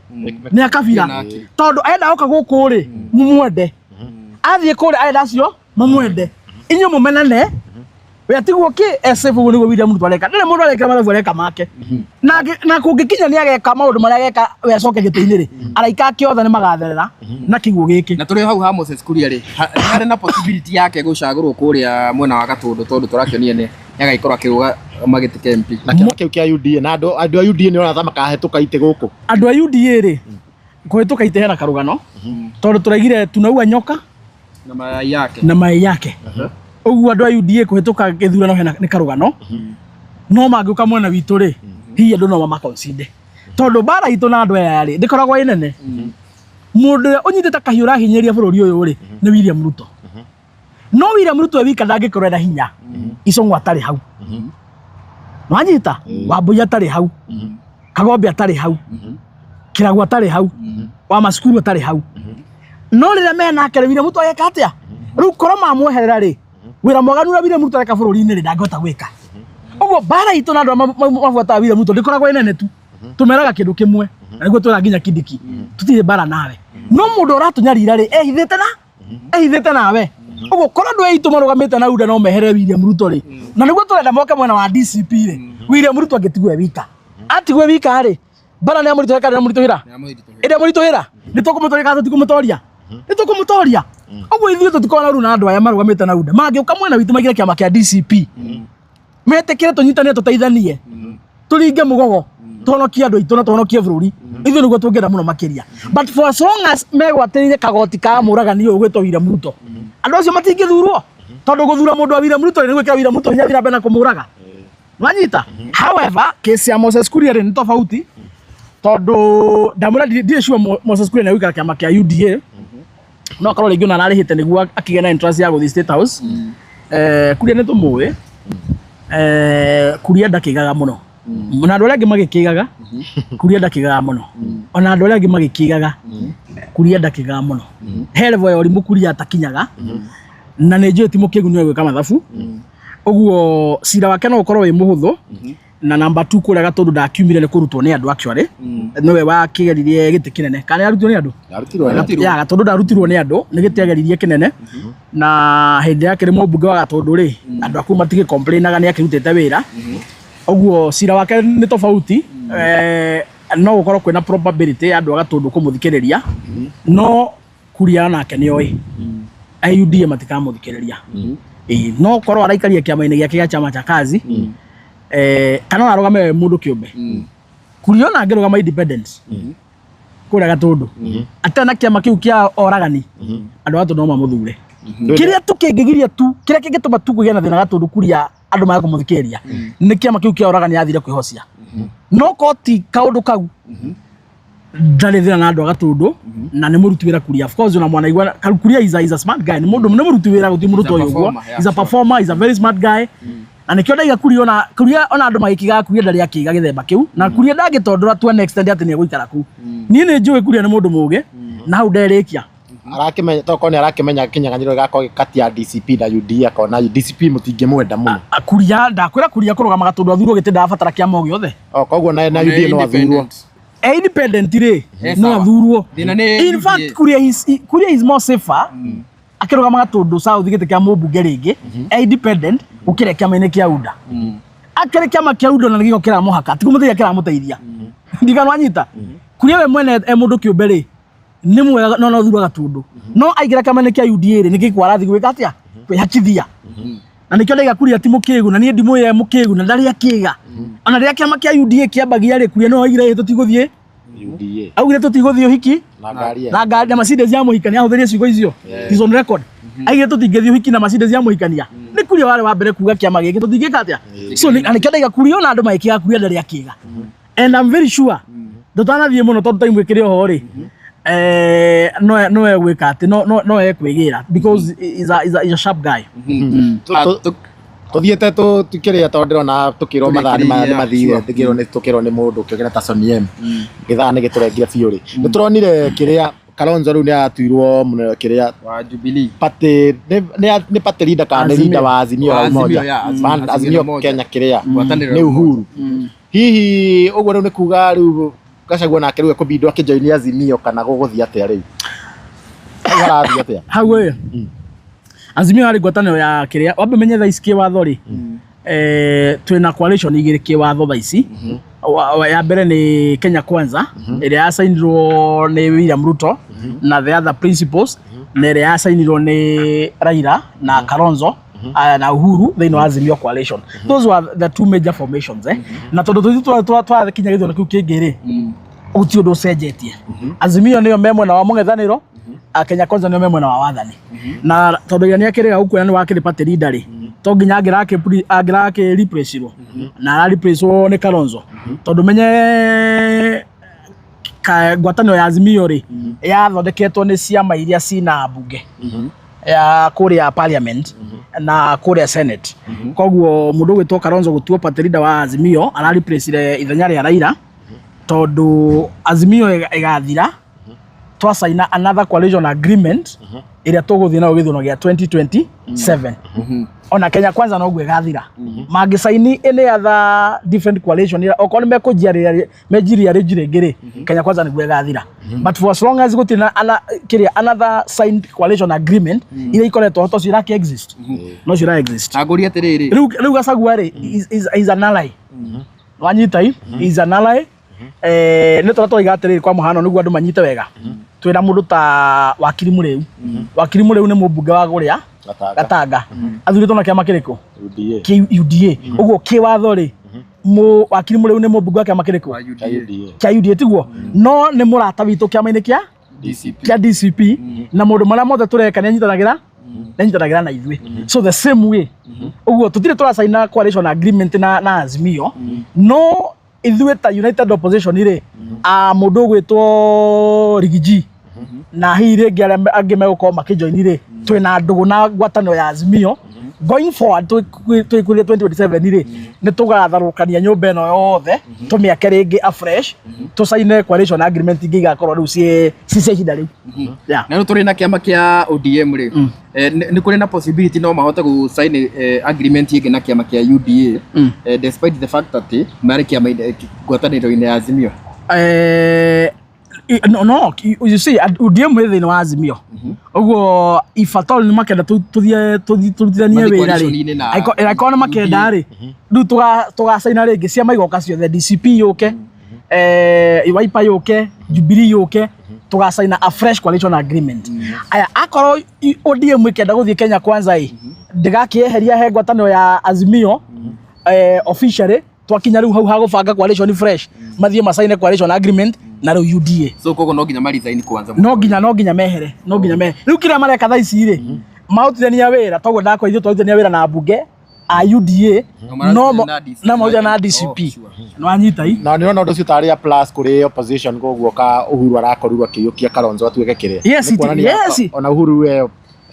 nĩ akabira, tondũ enda oka gũkũ rĩ mumwende, athiĩ kũrĩa arenda acio mumwende, inyuĩ mũmenane, we atigwo ki esef. Ũguo nĩguo William Ruto areka. Ndarĩ mũndũ areka mathabu, areka make, na kũngĩkinya nĩ ageka maũndũ marĩa ageka we acoke gĩtĩ-inĩ rĩ, araika ake othe nĩ magatherera na kĩguũ gĩkĩ. Na tũrĩ hau ha Moses Kuria rĩ, harĩ na possibility yake gũcagũrwo kũrĩa mwena wa Gatũndũ, tondũ tũrakĩonire nĩ agagĩkorwo akĩrũga magĩtĩ kĩa MP? Na kĩama kĩu kĩa UDA na andũ a UDA nĩ ũrata makahĩtũka itĩ gũkũ? Andũ a UDA rĩ, kũhĩtũka itĩ hena karũgano, tondũ tũraigire tunaua nyoka na mayai yake. Na mayai yake. Ũguo andũ a UDA kũhĩtũka gĩthurano hena nĩ karũgano, no mangĩũka mwena witũ rĩ, hihi andũ no mamaconsider, tondũ mbara itũ na andũ aya rĩ ndĩkoragwo ĩ nene. Mũndũ ũrĩa ũnyitĩte kahiũ ũrahinyĩrĩria bũrũri ũyũ rĩ nĩ William Ruto. No William Ruto e wika ndangĩkorwo ena hinya. Icũng'wa atarĩ hau, wanyita, Wambui atarĩ hau, Kagombe atarĩ hau, Kĩragu atarĩ hau, wa macukuru atarĩ hau. No rĩrĩa menake rĩ, William Ruto ageka atĩa? Rĩu korwo mamweherera rĩ, wĩra mwaganu ũrĩa William Ruto areka bũrũri-inĩ rĩ, ndangĩhota gwĩka ũguo. Mbara itũ na andũ arĩa mabuataga William Ruto ndĩkoragwo ĩ nene tu. Tũmeraga kĩndũ kĩmwe, na nĩguo twĩra nginya Kindiki, tũtirĩ mbara nawe, no mũndũ ũratũnyarira rĩ, ehithĩte na ehithĩte nawe. Ũguo korwo andũ aitũ marũgamĩte na UDA no meherere William Ruto rĩ, na nĩguo tũrenda moke mwena wa DCP rĩ, William Ruto angĩtigwo e wika, atigwo e wika rĩ, mbara nĩ amũritũhĩra kana nĩ amũritũhĩra? Ĩrĩa mũritũhĩra nĩ tũkũmũtoria kana tũtikũmũtoria? Nĩ tũkũmũtoria. Ũguo ithuĩ tũtikoragwo na ũru na andũ aya marũgamĩte na UDA. Mangĩũka mwena witũ maigire kĩama kĩa DCP, metĩkĩre tũnyitane, tũteithanie, tũringe mũgogo, tũhonokie andũ aitũ na tũhonokie bũrũri, ithuĩ nĩguo tũngĩenda mũno makĩria. But for as long as megwatĩrĩire kagoti ka mũragani ũyũ gwĩtwo William Ruto, andũ acio matingĩthurwo, tondũ gũthura mũndũ wa William Ruto rĩ, nĩ gwĩkĩra William Ruto hinya thiĩ na mbere na kũmũraga, wanyita. However, case ya Moses Kuria rĩ nĩ tofauti, tondũ ndamwĩra ndirĩ sure Moses Kuria nĩ egũikara kĩama kĩa UDA. No akorwo rĩngĩ ona ararĩhĩte nĩguo akĩgĩa na entrance ya gũthiĩ State House. Kuria nĩ tũmũĩ. Kuria ndakĩgaga mũno na andũ arĩa angĩ magĩkĩgaga. Kuria ndakĩgaga mũno ona andũ arĩa angĩ magĩkĩgaga. Kuria ndakĩgaga mũno, he level ya ũrimũ Kuria atakinyaga, na nĩ njũĩ ti mũkĩgu, nĩ gwĩka mathabu. Ũguo cira wake no ũkorwo wĩ mũhũthũ. Na namba 2, kũrĩa Gatũndũ ndakiumire nĩ kũrutwo nĩ andũ, actually nĩwe wakĩgeririe gĩtĩ kĩnene, kana nĩ arutirwo nĩ andũ? Arutirwo nĩ Arutirwo. Ya Gatũndũ ndarutirwo nĩ andũ, nĩ gĩtĩ ageririe kĩnene, na hĩndĩ yake rĩ, mũmbunge wa Gatũndũ rĩ, andũ aku matigĩ complainaga nĩ akĩrutĩte wĩra. Ũguo cira wake nĩ tofauti. No gũkorwo kwĩna probability ya andũ a Gatũndũ kũmũthikĩrĩria, no Kuria nake nĩ oĩ UDA matikamũthikĩrĩria. Ĩĩ, no korwo araikaria kĩama-inĩ gĩake gĩa Chama cha Kazi, kana ona arũgame we mũndũ kĩũmbe. Kuria ona angĩrũgama independent kũrĩa Gatũndũ atarĩ na kĩama kĩu kĩa oragani, andũ a Gatũndũ no mamũthure. Kĩrĩa tu kĩngĩgiria tu, kĩrĩa kĩngĩtũma tu kũgĩe na thĩna Gatũndũ, Kuria andũ maga kũmũthikĩrĩria, nĩ kĩama kĩu kĩa oragani athire kwĩhocia. No koti kaũndũ kau ndarĩ thĩna na andũ a Gatũndũ, na nĩ mũruti wĩra Kuria. Of course ona mwanaigua Kuria is a smart guy, nĩ mũndũ, nĩ mũruti wĩra, gũtirĩ mũndũ He's a toĩ ũguo. performer, yeah, He's a performer, he's a very smart guy, na nĩkĩo ndaiga Kuria, ona Kuria, ona andũ magĩkigaga Kuria ndarĩ akĩiga gĩthemba kĩu, na Kuria ndangĩtondora to an extent atĩ nĩ egũikara kũu. Niĩ nĩ njũĩ Kuria nĩ mũndũ mũgĩ, na hau nderĩkia. Arakĩmenya tokorwo nĩ arakĩmenya kĩnyang'anyĩro gĩgakorwo gĩ kati ya DCP na UDA, akona DCP mũtingĩmwenda mũno. Kuria ndakwĩra Kuria kũrũgamaga tondũ athurwo gĩtĩ ndabatara kĩama o gĩothe. O koguo na UDA no athurwo. E independent rĩ, Eh, no sawa. athurwo. Thĩna nĩ In UDA. fact, Kuria is more safer akĩrũgamaga tondũ South gĩtĩ kĩa mũmbunge rĩngĩ e independent gũkĩra kĩama-inĩ kĩa UDA. Akĩrĩ kĩama kĩa UDA na nĩgĩo kĩramũhaka, ti kũmũteithia kĩramũteithia. Ndigano anyita Kuria we mwene e mũndũ kĩũmbe rĩ, nĩ mwega no thurwo Gatũndũ, no aingĩra kĩama-inĩ kĩa UDA rĩ, nĩkĩ kwarathiĩ gwĩka atĩa kwĩhakithia. Na nĩkĩo ndaiga Kuria ti mũkĩgu, na niĩ ndimũĩ e mũkĩgu na ndarĩ akĩga. Ona rĩrĩa kĩama kĩa UDA kĩambagia rĩ, Kuria no oigire ĩ tũtigũthiĩ. UDA. Augire tũtigũthiĩ ũhiki na ngari na ngari na Mercedes ya mũhikania. Ahũthĩrie ciugo icio. It is on record. Aigire tũtingĩthiĩ ũhiki na Mercedes ya mũhikania. Nĩ Kuria warĩ wa mbere kuga kĩama gĩkĩ tũtingĩka atĩa. So na nĩkĩo ndaiga Kuria, ona andũ magĩkĩga Kuria ndarĩ akĩga, and I'm very sure tũtanathiĩ mũno tondũ time ĩkĩrĩ oho rĩ, no egwĩka atĩ no ekwĩgĩra because is a sharp guy. Tuthiĩte tukĩrĩa tondũ ndĩrona tukĩrwo mathaa nĩ mathire. Tukĩrwo nĩ tukĩrwo nĩ mũndũ kĩogera ta Sony M, gĩthaa nĩ gĩtũrengire biũ rĩ. Nĩ tũronire kĩrĩa Kalonzo rĩu nĩ aratuirwo mũno kĩrĩa wa Jubilee. Party nĩ party leader kana nĩ Azimio. leader wa Azimio la Wa Azimio, Umoja. ya, Azimio, Azimio la Azimio Umoja. Kenya kĩrĩa Ngwatanĩro nĩ ya Uhuru. Hihi ũguo rĩu nĩ kuga rĩu Gachagua nake rĩu ekũbindwo akĩjoini Azimio kana gũgũthiĩ atĩa rĩu? Hau harathiĩ atĩa? Hau ĩ Azimio harĩ ngwatanĩro ya kĩrĩa wambe menye thaa ici kĩwatho rĩ, twĩna coalition igĩrĩ kĩwatho thaa ici. Ya mbere nĩ Kenya Kwanza ĩrĩa yacainirwo nĩ William Ruto na the other principals, na ĩrĩa yacainirwo nĩ Raila na Kalonzo na Uhuru thĩinĩ wa Azimio coalition. Those were the two major formations, eh. Na tondũ tũthiĩ twakinya gĩthurano kĩu kĩngĩ rĩ, gũtirĩ ũndũ ũcenjetie. Azimio nĩo me mwena wa mũng'ethanĩro, a Kenya Kwanza nĩo me mwena wa wathani. Na tondũ ira nĩakĩrĩga gũkuona nĩ wakĩrĩ party leader rĩ, to nginya angĩrakĩ replace-irwo na ara replace-wo nĩ Kalonzo, tondũ menye ngwatanĩro ya Azimio rĩ, yathondeketwo nĩ ciama iria cina mbunge ya kũrĩa parliament na kũrĩa senate. Koguo mũndũ ũgwĩtwo Kalonzo gũtuo party leader wa Azimio ara replace ithenya rĩa Raila, tondũ Azimio ĩgathira twacaina another coalition agreement ĩrĩa tũgũthiĩ nayo gĩthurano gĩa 2027. Ona Kenya Kwanza noguo ĩgathira mangĩcaini any other different coalition ĩrĩa okorwo nĩ mekũnjia menjiria rĩnji rĩngĩ rĩ, Kenya Kwanza nĩguo ĩgathira. But for as long as gũtirĩ na kĩrĩa another signed coalition agreement iria ikoretwo ho, to ciraki exist, no cira exist. Na ngũrie atĩrĩrĩ. Rĩu Gachagua rĩ, is an ally, wanyita i is an ally. Nĩ tũrĩa tũraiga atĩrĩrĩ, kwa mũhano, nĩguo andũ manyite wega, twĩna mũndũ ta Wakiri Mũrĩu. Wakiri Mũrĩu nĩ mũmbunge wa kũrĩa Gatanga. Gatanga, athurĩtwo na kĩama kĩrĩkũ? UDA. Kĩ UDA. Ũguo kĩwatho rĩ, mũ Wakiri Mũrĩu nĩ mũmbunge wa kĩama kĩrĩkũ? Wa Cha UDA. UDA. Kĩa UDA, tiguo? No nĩ mũrata witũ kĩama-inĩ kĩa DCP. Kĩa DCP, na maũndũ marĩa mothe tũreka nĩ anyitanagĩra na ithuĩ. So the same way ũguo tũtirĩ tũracaina coalition agreement na Azimio, no ithuĩ ta United Opposition rĩ, a mũndũ ũgwĩtwo Rigiji na hihi rĩngĩ arĩa angĩ megũkorwo makĩjoini rĩ, twĩna ndũgũ na ngwatanĩro ya Azimio. Going forward twĩkwĩrire 2027 rĩ, nĩ tũgatharũkania nyũmba ĩno yothe, tũmĩake rĩngĩ afresh, tũcaine coalition agreement ingĩ igakorwo rĩu ciĩ cia ihinda rĩu. Yeah. Na rĩu tũrĩ na kĩama kĩa ODM rĩ, nĩ kũrĩ na possibility no mahote gũ sign agreement ĩngĩ na kĩama kĩa UDA, despite the fact that marĩ kĩama ngwatanĩro-inĩ ya Azimio? No, you see, ODM ĩ thĩinĩ wa Azimio. Ũguo if at all nĩ makenda tũthiĩ tũrutithanie Mathiĩ wĩra rĩ, coalition-inĩ na angĩkorwo nĩ makenda rĩ, rĩu tũgacaina rĩngĩ ciama igoka ciothe, DCP yũke, Wiper yũke, Jubilee yũke, tũgacaina a fresh coalition agreement. Aya, akorwo ODM ĩkenda gũthiĩ Kenya Kwanza ĩ, ndĩgakĩeheria he ngwatanĩro ya Azimio officially, twakinya rĩu hau ha gũbanga coalition fresh, mathiĩ macaine coalition agreement na rĩu UDA. So koguo no nginya ma resign kwanza? No nginya mehere, no nginya mehere. Rĩu kĩrĩa mareka thaa ici rĩ, marutithania wĩra toguo ndakwa, ithuĩ twarutithania wĩra na mbunge a UDA. No no marutithania na DCP. No marutithania na DCP. Oh, sure. Nĩwanyita i Na nĩrona ũndũ ũcio tarĩ a plus kũrĩ opposition, koguo ka Uhuru arakorirwo akĩiyũkia Kalonzo atuĩke kĩrĩa. Yes, Nĩ kuonania yes. ona Uhuru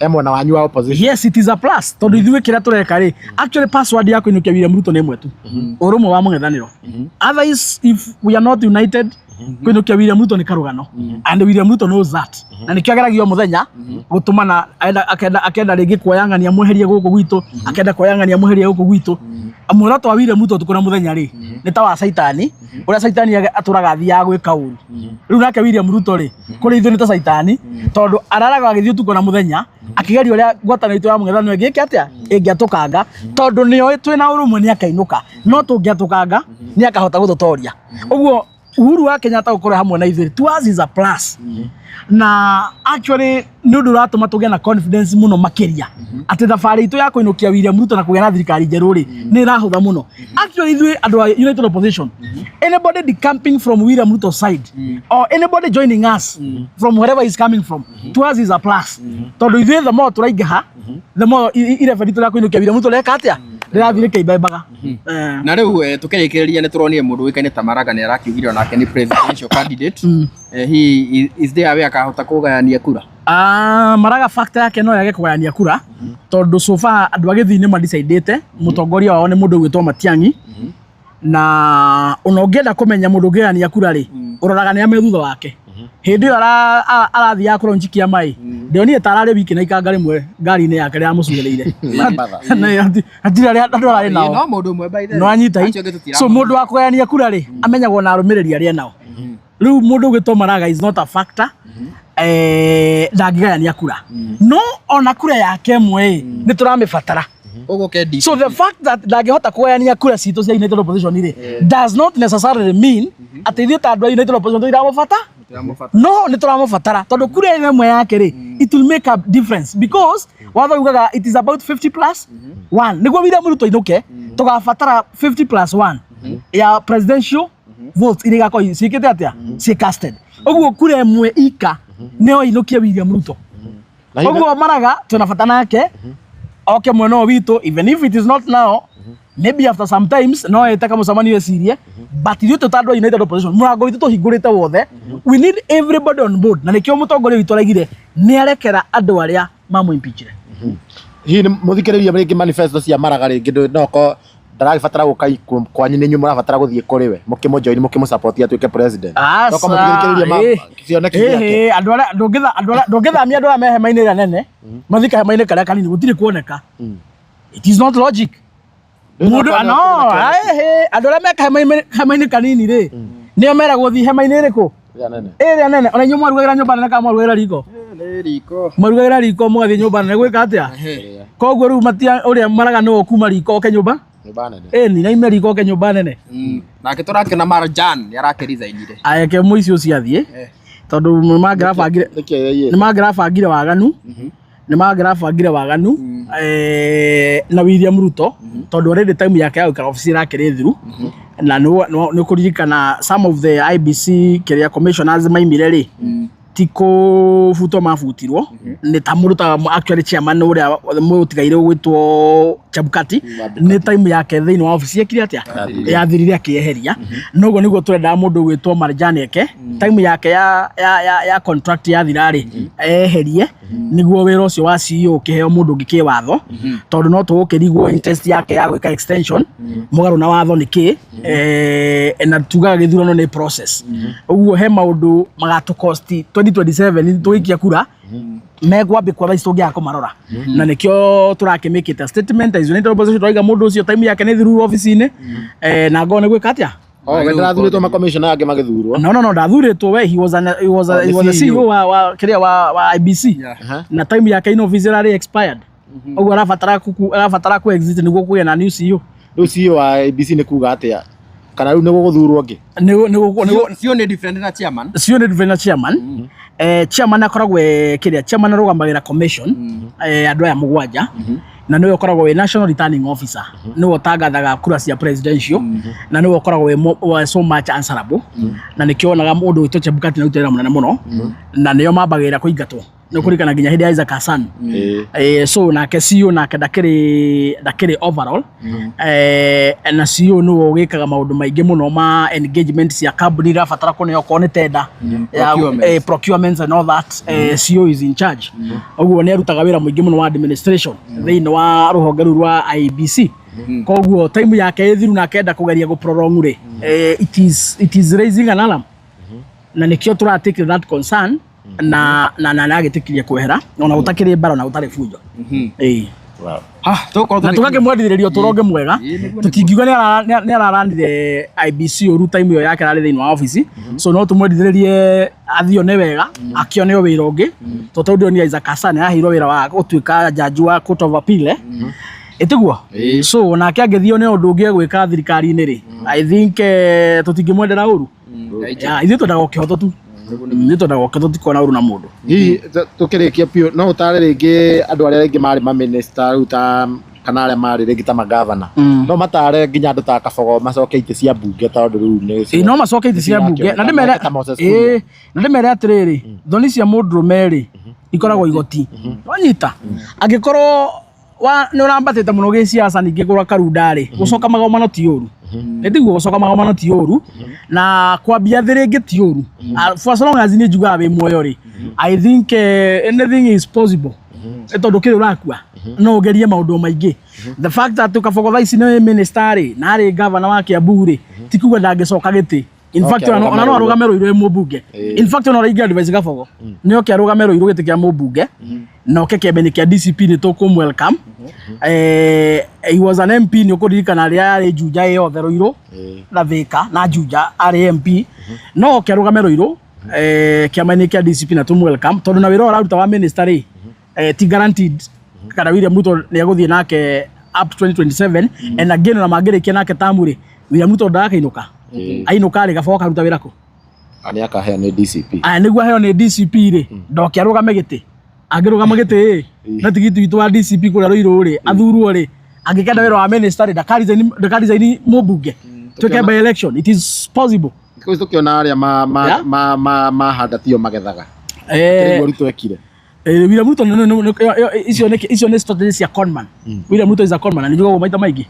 e mwena wanyu wa opposition. Yes, it is a plus, tondũ ithuĩ kĩrĩa tũreka rĩ, actually password ya kũinũkia William Ruto nĩ ĩmwe tu, ũrũmwe wa mũng'ethanĩro. Otherwise, if we are not united, Kũinũkia William Ruto nĩ karũgano, and William Ruto knows that, na nĩkĩo ageragia o mũthenya gũtũmana akenda rĩngĩ kuoya ng'ania mweherie gũkũ gwitũ, akenda kuoya ng'ania mweherie gũkũ gwitũ. Muoroto wa William Ruto ũtukũ na mũthenya rĩ, nĩ ta wa Caitani, ũrĩa Caitani atũraga athiaga gwĩka ũru. Rĩu nake William Ruto rĩ, kũrĩ ithuĩ nĩ ta Caitani, tondũ araraga agĩthiĩ ũtukũ na mũthenya akĩgeria ũrĩa ngwatanĩro itũ ya mũng'ethanĩro ĩngĩka atĩa, ĩngĩatũkanga, tondũ nĩoĩ twĩna ũrũmwe nĩ akainũka, no tũngĩatũkanga nĩ akahota gũtũtoria. Ũguo Uhuru wa Kenyatta gũkorwo hamwe na ithuĩ to us is a plus, na actually nĩ ũndũ ũratũma tũgĩe na confidence mũno makĩria atĩ thabarĩ itũ ya kũinũkia William Ruto na kũgĩa na thirikari njerũ rĩ, nĩ ĩrahũtha mũno. Actually, ithuĩ andũ a United Opposition, anybody decamping from William Ruto's side or anybody joining us from wherever he's coming from, to us is a plus, tondũ ithuĩ the more tũraingĩha, the more irebe ritũ rĩa kũinũkia William Ruto reka atĩa, rĩrathiĩ rĩkĩimbembaga. Na rĩu tũkĩrĩkĩrĩria, nĩ tũronire mũndũ ũĩkaine ta Maraga nĩ arakiugire onake nĩ presidential candidate. He is there we akahota kũgayania kura? Ah, Maraga factor yake no yage kũgayania kura, tondũ so far andũ a Gĩthii nĩ madecidĩte mũtongoria wao nĩ mũndũ ũgwĩtwo Matiang'i, na ona ũngĩenda kũmenya mũndũ ũngĩgayania kura rĩ, ũroraga nĩ ame thutha wake hĩndĩ ĩyo arathiaga kũronji kĩama ĩ, ndĩonire ta ararĩ wiki na ikanga rĩmwe ngari-inĩ yake rĩrĩa amũcuĩrĩire. Na hatirĩ arĩa andũ ararĩ nao. No mũndũ ũmwe by the way. No anyita Acio angĩ tũtiramenya. So mũndũ wa kũgayania kura rĩ, amenyagwo na arũmĩrĩri arĩa nao. Rĩu mũndũ ũgwĩtwo Maraga is not a factor, ndangĩgayania kura, no ona kura yake ĩmwe ĩ, nĩ tũramĩbatara. Ũguo ke DCP. So the fact that ndangĩhota kũgayania kura citũ cia United Opposition rĩ, does not necessarily mean atĩ ithuĩ ta andũ a United Opposition tũtiramũbata. Tũtiramũbata. No nĩ tũramũbatara, tondũ kura ĩno ĩmwe yake rĩ, it will make a difference, because watho ugaga it is about 50 plus 1. Nĩguo William Ruto ainũke, tũgabatara 50 plus 1 ya presidential votes iria igakorwo ciĩkĩte atĩa, ciĩ casted. Ũguo kura ĩmwe ika nĩyo ĩinũkie William Ruto. Na hihi- Ũguo Maraga twĩna bata nake oke mwena ũyũ witũ, even if it is not now, maybe after some times no ĩte kamũcemanio ecirie, but ithuĩ twĩ ta andũ a United Opposition, mũrango witũ tũhingũrĩte wothe. We need everybody on board, na nĩkĩo mũtongoria witũ araigire nĩ arekera andũ arĩa mamũimpeachire. Hihi nĩ mũthikĩrĩria rĩngĩ manifesto cia Maraga rĩngĩ no ko ndaragĩbatara gũka kwanyu, nĩ inyuĩ mũrabatara gũthiĩ kũrĩ we mũkĩmũjoin, mũkĩmũsupport atuĩke president? No ko mũthikĩrĩrie cioneki ciake. Andũ arĩa ndũngĩthamia andũ arĩa me hema-inĩ ĩrĩa nene mathiĩ kahema-inĩ karĩa kanini, gũtirĩ kuoneka. It is not logic. Mũndũ no andũ arĩa me hema-inĩ kanini rĩ, nĩo meragwo thiĩ hema-inĩ ĩrĩkũ? Ĩrĩa nene. Ĩrĩa nene. Ona inyuĩ mwarugagĩra nyũmba nene kana mwarugagĩra riko? Nĩ riko. Mwarugagĩra riko, mũgathiĩ nyũmba nene gwĩka atĩa? Koguo rĩu matia ũrĩa Maraga nĩwe ũkuma riko oke nyũmba Nyũmba nene. Ĩni na ime riko oke nyũmba nene. Nake tũrakĩona Marjan nĩ arakĩresignire. Ayeke mũici ũcio athiĩ, tondũ nĩmangĩrabangire Nĩkĩ yaiyĩte? nĩmangĩrabangire waganu, na William Ruto, tondũ already time yake ya gũikara obici ĩrakĩrĩ thiru, na nĩ ũkũririkana some of the IBC kĩrĩa commissioners maimire rĩ, ti kũbutwo mabutirwo, nĩ ta mũndũ ta actually chairman ũrĩa mũtigaire ũgwĩtwo Chebukati, nĩ time yake thĩinĩ wa obici ekire atĩa, yathirire, akĩeheria. Noguo nĩguo tũrendaga mũndũ ũgwĩtwo Marjan eke, time yake ya contract yathira rĩ, eherie nĩguo wĩra ũcio wa CEO ũkĩheo mũndũ ũngĩ kĩwatho, tondũ no tũgũkĩrigwo interest yake ya gwĩka extension mũgarũ na watho nĩ kĩ. Na tugaga gĩthurano nĩ process, ũguo he maũndũ magatũ cost 2027 tũgĩikia kura megwambĩkwo thaa ici tũngĩaga kũmarora, na nĩkĩo tũrakĩmĩkĩte statement as United Opposition, tũraiga mũndũ ũcio time yake nĩ thiru obici-inĩ, na ngorwo nĩ gwĩka atĩa. Oh, we ndarathurĩtwo, makomishona angĩ magĩthurwo. No, ndathurĩtwo we, he was a, Oh, he was a the CEO wa kĩrĩa wa IBC, na time yake in office ĩrarĩ expired, ũguo arabatara ku exit nĩguo kũgĩe na new CEO. Rĩu CEO wa ABC nĩ kuga atĩa? Kana rĩu nĩ gũgũthurwo ũngĩ? Nĩguo. Cio nĩ different na chairman. CEO nĩ different na chairman. Chairman akoragwo e kĩrĩa, chairman arũgamagĩrĩra commission, andũ aya mũgwanja, na nĩwe ũkoragwo wĩ national returning officer, nĩwe ũtangathaga kura cia presidential, na nĩwe ũkoragwo wĩ so much answerable, na nĩkĩo wonaga mũndũ wĩtwo Chebukati na wĩra mũnene mũno, na nĩo mambagĩrĩra kũingatwo, nĩ kũririkana nginya hĩndĩ ya Isaac Hassan. So nake CEO nake ndakĩrĩ overall, na CEO nĩwe ũgĩkaga maũndũ maingĩ mũno ma engagement cia kambuni irabatara kũneo, okorwo nĩ tender ya Procurement. Procurements and all that, CEO is in charge. Ũguo nĩ arutaga wĩra mũingĩ mũno wa administration thĩinĩ wa rũhonge rũu rwa IEBC. Koguo time yake ĩthiru na akenda kũgeria gũ prolong rĩ, it is raising an alarm. Na nĩkĩo tũra take that concern na agĩtĩkirie kwehera ona gũtakĩrĩ mbara na gũtarĩ bunjo. Ĩĩ. Wow. Ha, tũgũkorwo Na tũgakĩmwendithĩrĩria ũtũũro ũngĩ mwega. Ĩĩ, nĩguo. Tũtingiuga nĩ araranire IBC ũru time ĩyo yake ararĩ thĩinĩ wa ofici, so no tũmwendithĩrĩrie athione wega, akĩone o wĩra ũngĩ, tondũ tondũ ndĩronire Isaac Hassan aheirwo wĩra wa gũtuĩka jaji wa Court of Appeal, eh? Ĩtiguo? Ĩĩ. So nake angĩthio nĩ ũndũ ũngĩ egwĩka thirikari-inĩ rĩ, I think tũtingĩmwendera ũru. Yeah, ithuĩ twendaga o kĩhoto tu. Ithuĩ twendaga o kĩhoto, tikuona ũru na mũndũ. Hihi tũkĩrĩkia biũ, no ũtare rĩngĩ andũ arĩa rĩngĩ marĩ mamĩnĩsta rĩu ta kana arĩa marĩ rĩngĩ ta magavana, no matare nginya andũ ta Kabogo macoke itĩ cia mbunge, tondũ rĩu nĩ Ĩĩ, no macoke itĩ cia mbunge na ndĩmere ta Moses Kuria. Ĩĩ, na ndĩmere atĩrĩrĩ, thoni cia mũndũrũme rĩ ikoragwo igoti, wanyita? Angĩkorwo wa nĩ ũrambatĩte mũno gĩciaca ningĩ gũra karunda rĩ, gũcoka magomano ti ũru, nĩ tiguo? Gũcoka magomano ti ũru na kwambia thĩ rĩngĩ ti ũru. Ah, for as long as nĩ njugaga wĩ muoyo rĩ, I think anything is possible. Nĩ tondũ kĩrĩ ũrakua no ũgerie maũndũ maingĩ. The fact that Kabogo thaa ici nĩ minister rĩ, na arĩ governor wa Kiambu rĩ, ti kuga ndangĩcoka gĩtĩ. In Oke fact, ona arũgame ona no Ruiru. arũgame Ruiru ĩ mũmbunge. In fact, ona ũrĩa advice Kabogo nĩ oke arũgame Ruiru gĩtĩ kĩa mũmbunge na oke kĩambe-inĩ kĩa DCP, nĩ tũkũm welcome. He was an MP, nĩ ũkũririkana rĩrĩa yarĩ Juja ĩ yothe, Ruiru na Thika na Juja, arĩ MP. No oke arũgame Ruiru kĩama-inĩ kĩa DCP na tũm welcome, tondũ na wĩra ũrĩa araruta wa minister rĩ, ti guaranteed kana William Ruto nĩ egũthiĩ nake up to 2027. And again, ona mangĩrĩkia nake tamu rĩ, William Ruto ndakĩinũka, ainũka rĩ, Kabogo karuta wĩra kũ? Nĩ akaheo nĩ DCP. Aya, nĩguo aheo nĩ DCP rĩ, ndoke arũgame gĩtĩ. Angĩrũgama gĩtĩ ĩ na tigiti witũ wa DCP kũrĩa Ruiru rĩ, athurwo rĩ, angĩkenda wĩra wa minister rĩ, ndakaresign mũmbunge, twĩke by election, it is possible. Thikũ ici tũkĩona arĩa mahanda tio magethaga. Nĩguo Ruto ekire. William Ruto icio nĩ strategy cia conman. William Ruto is a conman, na nĩ njugagwo maita maingĩ.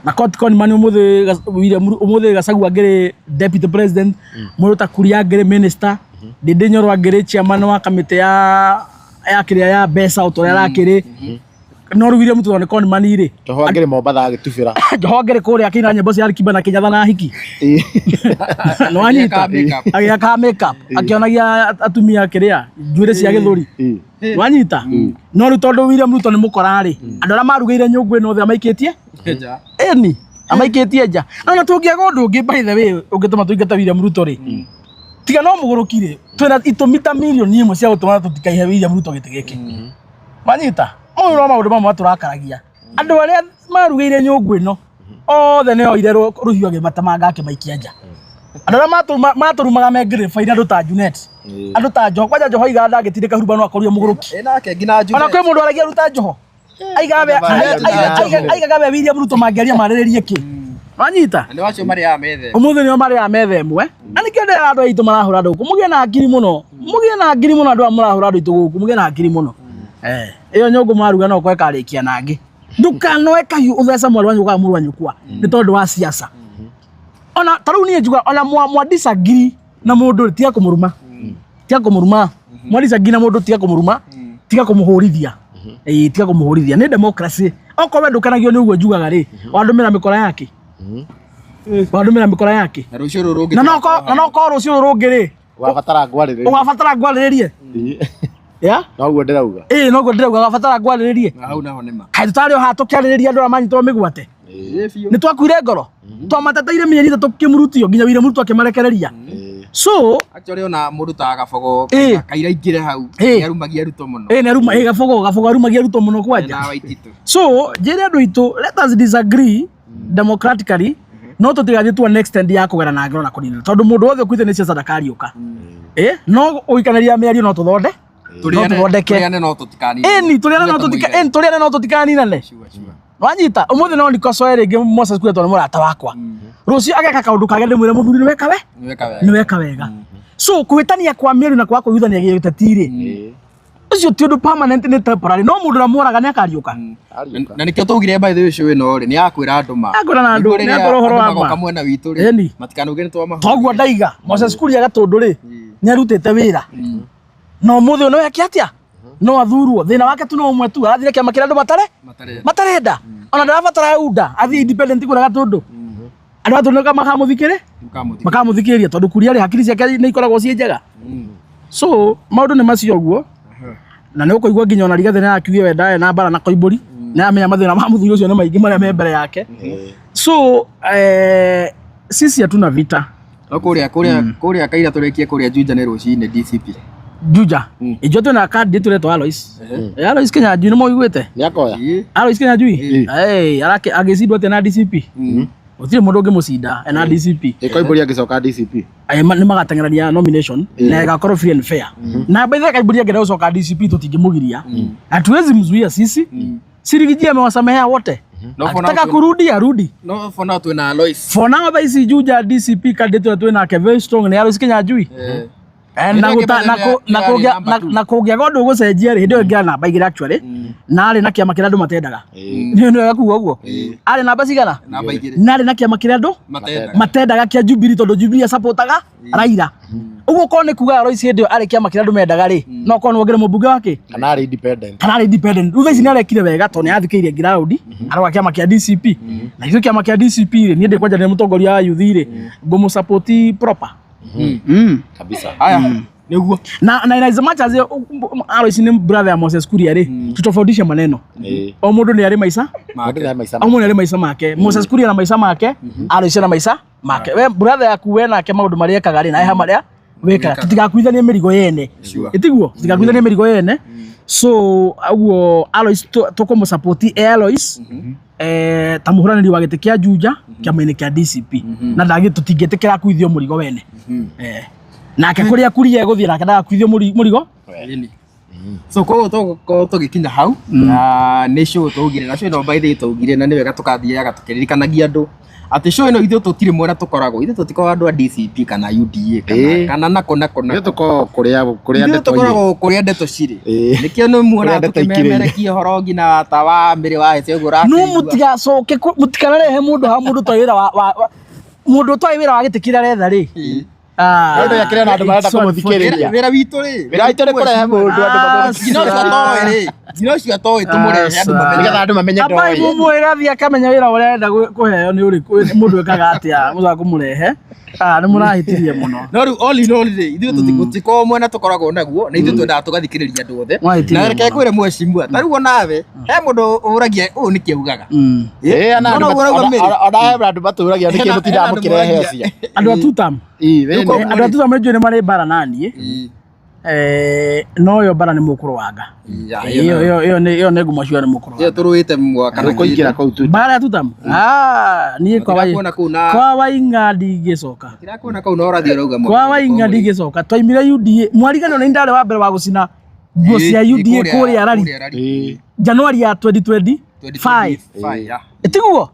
Na court conman ũmũthĩ William ũmũthĩ Gachagua angĩrĩ deputy president, mũndũ ta Kuria angĩrĩ minister, Ndindi Nyoro angĩrĩ chairman wa kamĩtĩ ya kĩrĩa ya mbeca o ta ũrĩa arakĩrĩ. No rĩu William Ruto nĩ conman rĩ. Joho angĩrĩ Mombatha agĩtubĩra. Joho angĩrĩ kũrĩa akĩina nyĩmbo cia Alikiba na Kenyatta na hiki. Nĩwanyita? Agĩaka makeup. Agĩaka makeup, akĩonagia atumia kĩrĩa njuĩrĩ cia gĩthũri. Wanyita? No rĩu tondũ William Ruto nĩ mũkora rĩ, andũ arĩa marugĩire nyũngũ ĩno othe amaikĩtie Nja. Ĩni amaikĩtie nja. No na tũngĩaga ũndũ ũngĩ, by the way, ũngĩtũma tũingate William Ruto rĩ, tiga no mũgũrũki rĩ, twĩna itũmi ta mirioni 1 cia gũtũma tũtikaihe William Ruto gĩtĩ gĩkĩ. Wanyita? Mau no maũndũ mamwe matũrakaragia. Andũ arĩa marugĩire nyũngũ ĩno othe nĩ oire rũhiũ agĩmatemanga akĩmaikia nja. Andũ arĩa matũrumaga me ngĩrĩba-inĩ, andũ ta Junet, andũ ta Joho. Kwanja Joho aigaga ndangĩtindĩka hurumba no akorio mũgũrũki. Ĩ nake nginya Ona Junet. kwĩ mũndũ aragia ruta Joho aigaga we William Ruto mangĩaria marĩrĩrie kĩ? Wanyita? Na nĩ wacio marĩaga metha ĩmwe. Ũmũthĩ nĩo marĩaga metha ĩmwe, na nĩkĩo ndĩrera andũ aitũ marahũra andũ gũkũ, mũgĩe na hakiri mũno, mũgĩe na hakiri mũno. Andũ aya mũrahũra andũ aitũ gũkũ, mũgĩe na hakiri mũno. Ĩyo nyũngũ maruga no ũkorwo ĩkarĩkia nangĩ. Ndũkanoe kahiũ ũthece mwarĩ wa nyũkwa kana mũrũ wa nyũkwa nĩ tondũ wa siasa. Ona ta rĩu niĩ njugaga ona mwa disagree na mũndũ rĩ, tiga kũmũruma, tiga kũmũruma. Mwa disagree na mũndũ, tiga kũmũruma, tiga kũmũhũrithia. Ĩĩ, tiga kũmũhũrithia, nĩ democracy. Okorwo we ndũkenagio nĩ ũguo njugaga rĩ, wandũmĩra mĩkora yake, wandũmĩra mĩkora yake. Na rũciũ rũrũ rũngĩ Na no korwo rũciũ rũrũ rũngĩ rĩ, Wabatara ngwarĩrĩrie. Ũgabatara ngwarĩrĩrie ya. Noguo ndĩrauga. Ĩĩ, noguo ndĩrauga, ũgabatara ngwarĩrĩrie. Na hau naho nĩ ma. Kaĩ tũtarĩ o haha tũkĩarĩrĩria andũ arĩa manyitwo mĩgwate? Ĩ biũ. Nĩ twakuire ngoro, twamateteire mĩeri 3 kĩmurutio nginya William Ruto akĩmarekereria. So Actually ona mũndũ ta Gabogo kaira ingĩre hau Ĩ. nĩ arumagia Ruto mũno. Ĩĩ, nĩ aruma ĩ Gabogo arumagia Ruto mũno kwanja. Na Waititu. So njĩre andũ aitũ, let us disagree democratically, no tũtigathiĩ to an extent ya kũgera na ngero na kũnina, tondũ mũndũ wothe ũkuĩte nĩ ciaca ndakariũka. Ĩ no ũikanĩria mĩario no tũthonde no tũthondeke. Tũrĩane no tũtikanine. Ĩni tũrĩane no tũtika ĩni tũrĩane no tũtikaninane. Sure, sure. Wanyita? Ũmũthĩ no ndikocoe rĩngĩ Moses Kuria tondũ nĩ mũrata wakwa, rũciũ ageka kaũndũ kage ndĩmwĩre, mũthuri, nĩ weka we Nĩ weka wega. Nĩ weka wega. So kũhĩtania kwa mĩario na kwaga kũiguithania gĩũteti rĩ, ũcio ti ũndũ permanent, nĩ temporary. No mũndũ ũrĩa mworaga nĩ akariũka. Ariũka. Na nĩkĩo twaugire, by the way, show ĩno rĩ nĩ ya kwĩra andũ ma. Ya kwĩra na andũ, Nĩguo nĩ rĩrĩa ya kwĩra ũhoro andũ wa magoka ma. mwena witũ rĩ, Ĩni. matikanauge nĩ twamahũrire. Toguo ndaiga Moses Kuria Gatũndũ rĩ, nĩ arutĩte wĩra na ũmũthĩ ũyũ no eke atĩa? No athurwo. Thĩna wake tu no ũmwe tu, arathire kĩama kĩrĩa andũ matare Matarenda. matarenda. Ona ndarabatara UNDA, athiĩ independent kũrĩa Gatũndũ. Andũ a tũnĩka makamũthikĩrĩ Mũkamũthikĩrĩria. makamũthikĩrĩria tondũ Kuria rĩ hakiri ciake nĩ ikoragwo ciĩ njega. So maũndũ nĩ macio ũguo, na nĩ ũkũigua nginya ona Rigathĩ nĩ arakiuga we ndarĩ na mbara na Koimbũri, nĩ aramenya mathĩna ma mũthuri ũcio nĩ maingĩ marĩa me mbere yake. So sisi hatuna vita. No kũrĩa kaira tũrĩkie kũrĩa Juja nĩ rũcinĩ DCP. Juja ijua twĩna candidate ũretwo Alois. Alois Kinyanjui nĩ mũiguĩte? Nĩ akoya. Alois Kinyanjui. Eh, arake agĩcindwo atĩa na DCP? Gũtirĩ mũndũ ũngĩmũcinda ena DCP. Ĩ Koimbũri angĩcoka DCP. Nĩ magateng'erania nomination na ĩgakorwo free and fair. Na by the way Koimbũri angĩenda gũcoka DCP tũtingĩmũgiria, hatuwezi mzuia sisi. Si Riggy G amewasamehea wote. No, for now Akitaka kurudi arudi. No, for now twĩna Alois. For now thaa ici Juja DCP candidate ũrĩa twĩ nake very strong nĩ Alois Kinyanjui. Na Ĩrĩa guta- na ĩngĩ kũ- na ĩrarĩ kũngĩa- number na- two. na kũngĩaga ũndũ ũgũcenjia rĩ, hĩndĩ ĩyo ĩngĩra namba igĩrĩ actually, na arĩ na kĩama kĩrĩa andũ matendaga. Nĩ wega kuga ũguo, arĩ namba cigana? Namba igĩrĩ. Na arĩ na kĩama kĩrĩa andũ Matendaga. matendaga kĩa Jubilee, tondũ Jubilee acapotaga Raila. Ũguo korwo nĩ kuga Alois hĩndĩ ĩyo arĩ kĩama kĩrĩa andũ mendaga rĩ, no korwo nĩ wongere mũmbunge wake Kana arĩ independent. Kana arĩ independent. Rĩu thaa ici nĩ arekire wega tondũ nĩ athikĩirie ground, aroga kĩama kĩa DCP. Na ithuĩ kĩama kĩa DCP rĩ, niĩ ndĩ kwanja nĩ mũtongoria wa youth rĩ, ngũmũ proper. Kabisa. Haya, nĩguo. Na in as much as Alois nĩ brother ya Moses Kuria rĩ, tutofautishe maneno. O mũndũ nĩ arĩ maica Mũndũ nĩ arĩ maica. O mũndũ nĩ arĩ maica make. Moses Kuria na maica make, Alois na maica make. We brother yaku, we nake maũndũ marĩa ekaga rĩ, na he marĩa wĩkaga, tutigakuithanie mĩrigo yene. Ĩtiguo tutigakuithanie mĩrigo yene. So ũguo Alois tũkũmũ support e Alois ta mũhũranĩri wa gĩtĩ kĩa Juja kĩama-inĩ kĩa DCP, na ndagĩ tũtingĩtĩkĩra akuithio mũrigo wene. Nake kũrĩa Kuria egũthiĩ nake ndagakuithio mũrigo. Ĩni. So koguo tũgũkorwo tũgĩkinya hau na nĩ show twaugire, na show ĩno by the way twaugire na nĩ wega tũkathiaga tũkĩririkanagia andũ atĩ show ĩno ithuĩ tũtirĩ mwena tũkoragwo, ithuĩ tũtikoragwo andũ a DCP kana UDA kana kana nako nako Ithuĩ nako. tũkoragwo kũrĩa Ithuĩ ndeto irĩ. tũkoragwo kũrĩa ndeto cirĩ. Nĩkĩo nĩ Kũrĩa muonaga ndeto ikirĩire. tũkĩmemerekia ũhoro nginya ta wa mĩrĩ wa hece ũguo No ũrakĩigua. Mũtigacoke mũtikanarehe mũndũ haha, mũndũ ũtoĩ wĩra wa mũndũ ũtoĩ wĩra wa gĩtĩ kĩrĩa aretha rĩ. Nĩ ũndũ gĩakĩrĩ na andũ marenda kũmũthikĩrĩria. Wĩra witũ rĩ, Wĩra witũ nĩ kũrehe mũndũ andũ mamũthikĩrĩrie. nginya ũcio atoĩ rĩ, nginya ũcio atoĩ tũmũrehe andũ mamenye. Nĩgetha andũ mamenye Ambai ndoĩ. mũmwĩre athiĩ akamenya wĩra ũrĩa arenda kũheo nĩ ũrĩkũ, mũndũ ekaga atĩa mũcoka kũmũrehe. Ah, nĩ mũrahĩtirie mũno. No rĩu all in all rĩ, ithuĩ tũtikoragwo mwena tũkoragwo naguo, na ithuĩ twendaga tũgathikĩrĩria andũ othe. Mwahĩtirie Na reke mũno. kwĩre mheshimiwa, ta rĩu onawe he mũndũ ũragia ũũ nĩkĩ augaga. Ĩ, ona No, andũ no, ũrauga Mary. ona he andũ matũragia nĩkĩ Hena- mũtindaga hena andũ mũkĩrehe moragia. ũcio. Andũ a tutam. Ĩ, we nĩ- Andũ a tutam nĩ njũĩ nĩ marĩ mbara naniĩ. No ĩyo mbara nĩ mũkũrũanga. Ĩyo nĩ ngumo cio nĩ mũkũrũanga. Ĩyo tũrũĩte mwaka na Tũkũingĩra kũu tu. Mbara ya tutam. Ah, niĩ kwa Matirakuona kũu na- kwa Waing'a ndingĩcoka. Tirakuona kũu na ũrathiĩ ũrauga Kwa Waing'a ndingĩcoka. Twaimire UDA. Mwarigano nĩ ndarĩ wa mbere wa gũcina nguo cia UDA kũrĩa rari. Januari ya 2025. Ĩtiguo?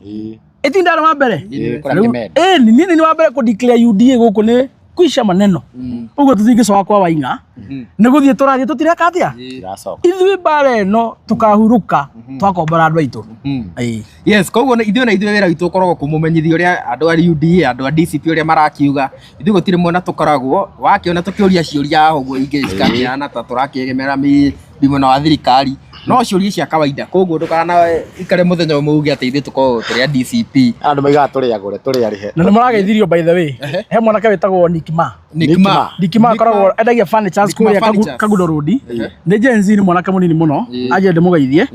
Ĩti ndarĩ wa mbere. Kũrĩa Kĩmende. Ĩni niĩ nĩ wa mbere kũ declare UDA gũkũ nĩ kuisha maneno. Ũguo tũtingĩcoka kwa Waing'a. Nĩ gũthiĩ tũrathiĩ tũtireka atĩa? Tiracoka. Ithuĩ mbara ĩno tũkahurũka twakombora andũ aitũ. Ĩĩ. Yes, koguo ithuĩ na ithuĩ wĩra witũ ũkoragwo kũmũmenyithia ũrĩa andũ a UDA, andũ a DCP ũrĩa marakiuga. Ithuĩ gũtirĩ mwena tũkoragwo, wakĩona tũkĩũria ciũria haha ũguo ingĩ cikakĩhana ta tũrakĩegemera mwena wa thirikari, no ciũria cia kawaida. Koguo ndũkana ikare mũthenya ũmwe uge atĩ ithuĩ tũkoragwo tũrĩ a DCP. Andũ maigaga tũrĩ agũre, tũrĩ arĩhe. Na nĩ mũrageithirio by the way. He mwanake wĩtagwo Nick Ma. Nick Ma. Nick Ma akoragwo endagia furnitures Nick Ma kũrĩa Furnitures. Kagudo Road. Nĩ Gen Z, nĩ mwanake mũnini mũno. Anjie ndĩmũgeithie.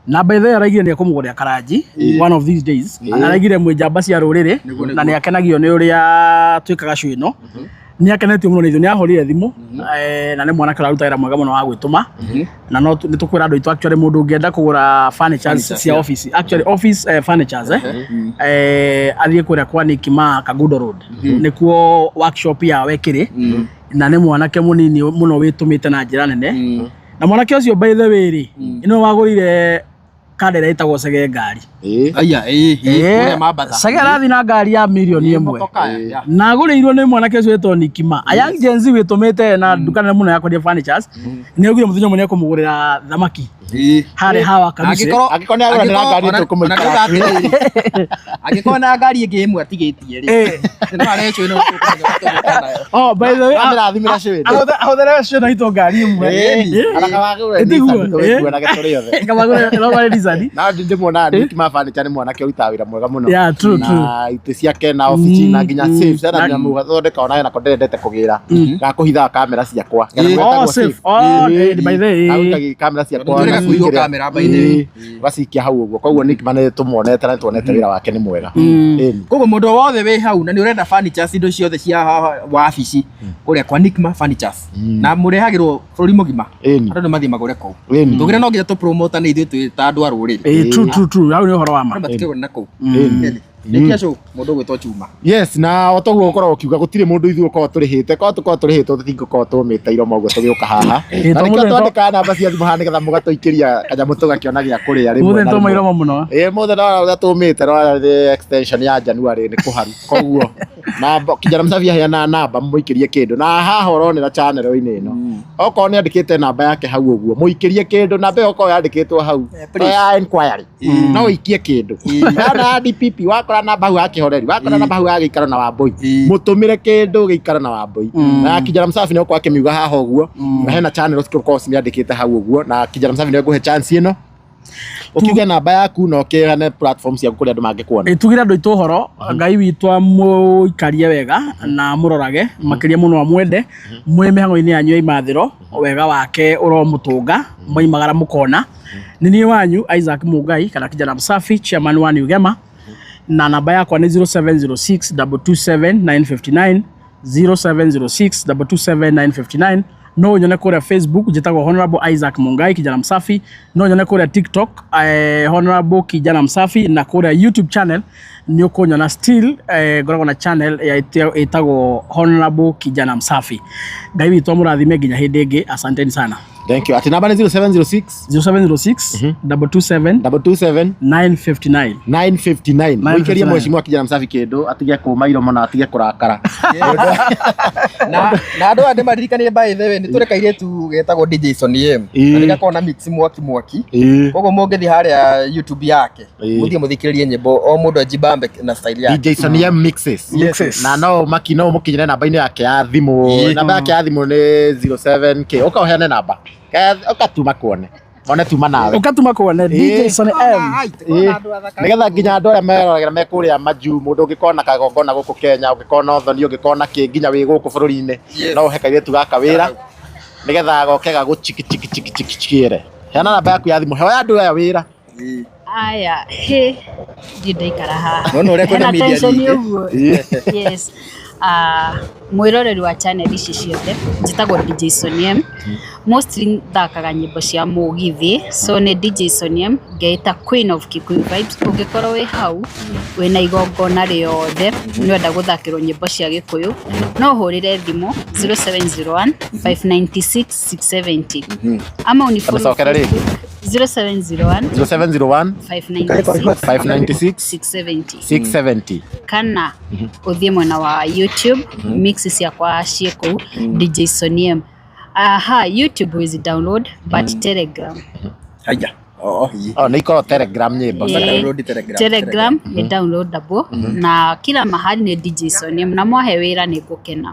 Na by the way araigire nĩ ekũmũgũrĩra karanji one of these days. Araigire mwĩ njamba cia rũrĩrĩ na nĩ akenagio nĩ ũrĩa twĩkaga show ĩno. Nĩ akenetio mũno nĩ ithuĩ, nĩ ahũrire thimũ, na nĩ mwanake ũraruta wĩra mwega mũno wa gwĩtũma. Na no nĩ tũkwĩra andũ aitũ actually mũndũ ũngĩenda kũgũra furnitures cia office, actually office furnitures, athiĩ kũrĩa kwa Nick Ma Kagudo Road, nĩkuo workshop yao ĩkĩrĩ. Na nĩ mwanake mũnini mũno wĩtũmĩte na njĩra nene, na mwanake ũcio by the way rĩ, nĩwe wagũrire kanda ĩrĩa ĩtagwo Cege ngari. Aya, ĩĩ, kũrĩa Mambatha. Cege arathiĩ na ngari ya mirioni 1. Motoka, ya. Na agũrĩirwo nĩ mwanake ũcio wĩtwo Nick Ma, a young Gen Z wĩtũmĩte na nduka nene mũno ya kwendia furnitures. Nĩ augire mũthenya ũmwe nĩ ekũmũgũrĩra thamaki. Harĩa hawa Karuce. Angĩkorwo Angĩkorwo nĩ agũranĩra ngari tũkũmũikara atĩrĩrĩ, angĩkorwo na ngari ĩngĩ ĩmwe atigĩtie rĩ, no arehe cũĩ no tũkũmenya ũrĩa tũgwĩka nayo. Oh, by the way, Amĩrathimĩra cũĩ. Ahũthĩre cũĩ na itũ ngari ĩmwe. Arakawagũra Ĩtiguo, tũgĩkuanage tũrĩ othe. Kamagũre no marĩ Nissan. Na ndĩmuonaga Nick ma furniture nĩ mwanake ũrutaga wĩra mwega mũno. Yeah, true, true. Na itĩ ciake na obici na nginya safe ciana nginya mũgathondeka ona nako ndendete kũgĩra ga kũhithaga kamera ciakwa. Oh, safe. Oh, by the way. Arutaga kamera ciakwa Tũreka na kũiywo ciikĩra- kamera, by the way. Ĩĩ, ũgacikia hau ũguo. Koguo Nick ma nĩ tũmuonete na nĩtuonete wĩra wake nĩ mwega. Ĩni. Koguo mũndũ o wothe wĩ hau na nĩ ũrenda furnitures indo ciothe cia wabici kũrĩa kwa Nikma Furnitures na mũrehagĩrwo bũrũri mũgima, Ĩni. andũ nĩ mathiĩ magũre kũu. Ĩni. Tũgĩre no nginya tũpromota nĩ ithuĩ twĩ ta andũ a rũrĩrĩ. Eh, true, true, true. Hau nĩ ũhoro wa ma. Andũ matikĩgũre na kũu. Ĩni. Nĩkĩa show mũndũ ũgwĩtwo Chuma. Yes, na o toguo ũkoragwo ũkiuga gũtirĩ mũndũ ithuĩ ũkoragwo tũrĩhĩte, korwo tũkoragwo tũrĩhĩtwo tũtingĩkorwo tũmĩte iromo ũguo tũgĩũka haha. Ĩĩ, Na to nĩkĩo mũthenya- twandĩkaga namba cia thimũ haha nĩgetha mũgatũikĩria kanyamũ tũgakĩona gĩa kũrĩa rĩmwe Mũthenya na tũma rĩmwe. iromo mũno. Ĩĩ mũthenya wa ũrĩa tũmĩte rwa the extension ya January nĩ kũharu. Koguo namba kijana msafi aheana namba mũikĩrie kĩndũ na haha ũronera channel-inĩ ĩno. Okorwo nĩ andĩkĩte namba yake hau ũguo mũikĩrie kĩndũ namba ĩyo okorwo yandĩkĩtwo hau Please. ya inquiry no ũikie kĩndũ. Kana ya DPP wakora namba hau ya kĩhoreri wakora namba hau ya gĩikaro na Wambũi mũtũmĩre kĩndũ gĩikaro na Wambũi na kijana msafi nĩ ũkorwo akĩmiuga haha ũguo na hena channel cikorwo cimĩandĩkĩte hau ũguo na kijana msafi nĩ ngũhe chance ĩno ũkiuge namba yaku na ũkĩheane platform ciaku kũrĩa andũ mangĩkuona. Ĩtugire andũ aitũ ũhoro Ngai witũ amũikarie wega na amũrorage makĩria mũno amwende mwĩ mĩhang'o-inĩ yanyu ya imathĩro wega wake ũromũtũnga mwaimagara mũkona. Nĩ niĩ wanyu Isaac Mungai kana kijana msafi chairman wa New Gema na namba yakwa nĩ 0706 227 959 0706 227 959. No nyone kũrĩa Facebook njĩtagwo Honorable Isaac Mungai kijana msafi, no nyone kũrĩa TikTok Honorable kijana msafi, na kũrĩa YouTube channel nĩ ũkũnyona still ngoragwo na channel ya ĩtagwo Honorable kijana msafi. Ngai witũ amũrathime nginya hĩndĩ ĩngĩ, asanteni sana. Thank you. Ati namba nĩ 0706 0706 227 227 959. 959. Mũikĩrie 959. mheshimiwa kijana msafi kĩndũ atige kũma iromo na atige kũrakara. Na andũ aya ndĩmaririkanire by the way nĩ tũrĩ kairĩtu getagwo DJ Sonny M Ĩĩ. na nĩgakoragwo na mix mwaki mwaki. Ĩĩ. Koguo mũngĩthiĩ harĩa YouTube yake Ĩĩ. mũthiĩ mũthikĩrĩrie nyĩmbo o mũndũ ajibambe na style yake. DJ Sonny M mixes. Mixes. Na no maki no mũkinyĩre namba-inĩ yake ya thimũ. Ĩĩ. Namba yake ya thimũ nĩ 07k. Ũka ũheane namba. Ũka tuma kuone. One tuma nawe. Ũkatuma kuone DJ Sonny M. Ĩĩ. Nĩgetha nginya andũ arĩa meroragĩra me kũrĩa majuu mũndũ ũngĩkorwo na kagongona gũkũ Kenya ũngĩkorwo na ũthoni ũngĩkorwo na kĩ nginya wĩ gũkũ bũrũri-inĩ Yes. no ũhe kairĩtu gaka wĩra nĩgetha goke gagũchiki chiki chiki chiki chikiĩre. Heana namba yaku ya thimũ hoya andũ aya wĩra. Aya, he ndirĩ ndaikara haha. Nona ũrĩa kwĩna Hena media tension nyingĩ. ũguo. Yes. Mwĩroreri wa channel ici ciothe njĩtagwo DJ Sonny M. Mostly thakaga nyĩmbo cia mũgithi so nĩ DJ Sonny M ngeĩta Queen of Kikuyu Vibes. Ũngĩkorwo wĩ hau wĩna igongona rĩothe nĩwenda gũthakĩrwo nyĩmbo cia gĩkũyũ no ũhũrĩre thimũ 0701 596 670 ama unifollow Amecokera rĩngĩ. 0701 0701 596 596 670 670. kana ũthiĩ mwena wa YouTube mix ciakwa ciĩ kũu DJ Sonny M. Aha, YouTube huwezi download but Telegram. Haya. Oh, ĩĩ. Oh, nĩ ikorwo Telegram nyĩmbo. Eh, Download Telegram. Telegram nĩ downloadable na kila mahali nĩ DJ Sonny M na mwahe wĩra nĩ ngũkena.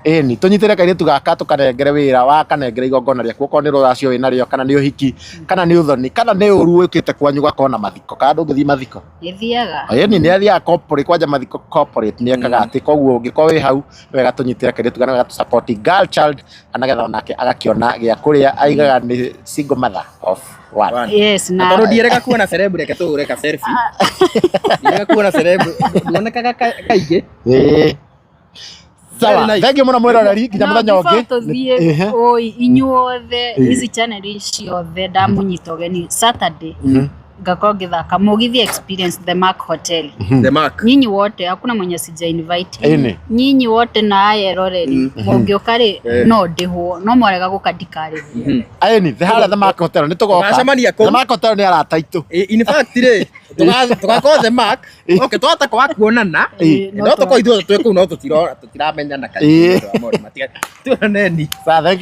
Ĩni tũnyitĩre kairĩtu gaka tũkanengere wĩra wakanengere igongona rĩaku okorwo nĩ rũracio wĩna rĩo kana nĩ ũhiki kana nĩ ũthoni kana nĩ ũru wĩkĩte kwanyu gũgakorwo na mathiko kana ndũngĩthiĩ mathiko. Nĩ thiaga. Ĩni nĩ athiaga corporate kwanja mathiko corporate nĩ ekaga atĩ koguo ũngĩkorwo wĩ hau nĩ wega tũnyitĩre kairĩtu kana wega tũ support girl child na nĩgetha onake agakĩona gĩa kũrĩa aigaga nĩ single mother of one. One. Yes, Na na tondũ ndierega kuona celeb reke tũhũre ka selfie. Ndierega kuona celeb ndionekaga kaingĩ. Ĩĩ. Sawa, Very nice. thank you mũno mwĩroreri nginya No, mũthenya before ũngĩ. tũthiĩ Ĩhĩ. oi inyuothe ici channel ciothe ndamũnyita ũgeni Saturday ngakorwo ngĩthaka Mũgithi Experience The Mark Hotel. The Mark. Nyinyi wote hakuna mwenye sija invite. Ĩni. Nyinyi wote na ayeroreri mũngĩũka rĩ no ndĩhwo no mwarega gũka ndikarĩhwo. Ĩni, the harĩa The Mark Hotel nĩ tũgoka. Tũgacemania kũu. The Mark Hotel nĩ arata aitũ. In fact rĩ tũgakorwo The Mark okay twahota kwaga kuonana Ĩĩ, no tũkorwo ithuothe twĩ kũu no tũtiramenyana Ĩĩ. kaingĩ. Tuonaneni. Sawa, thank you.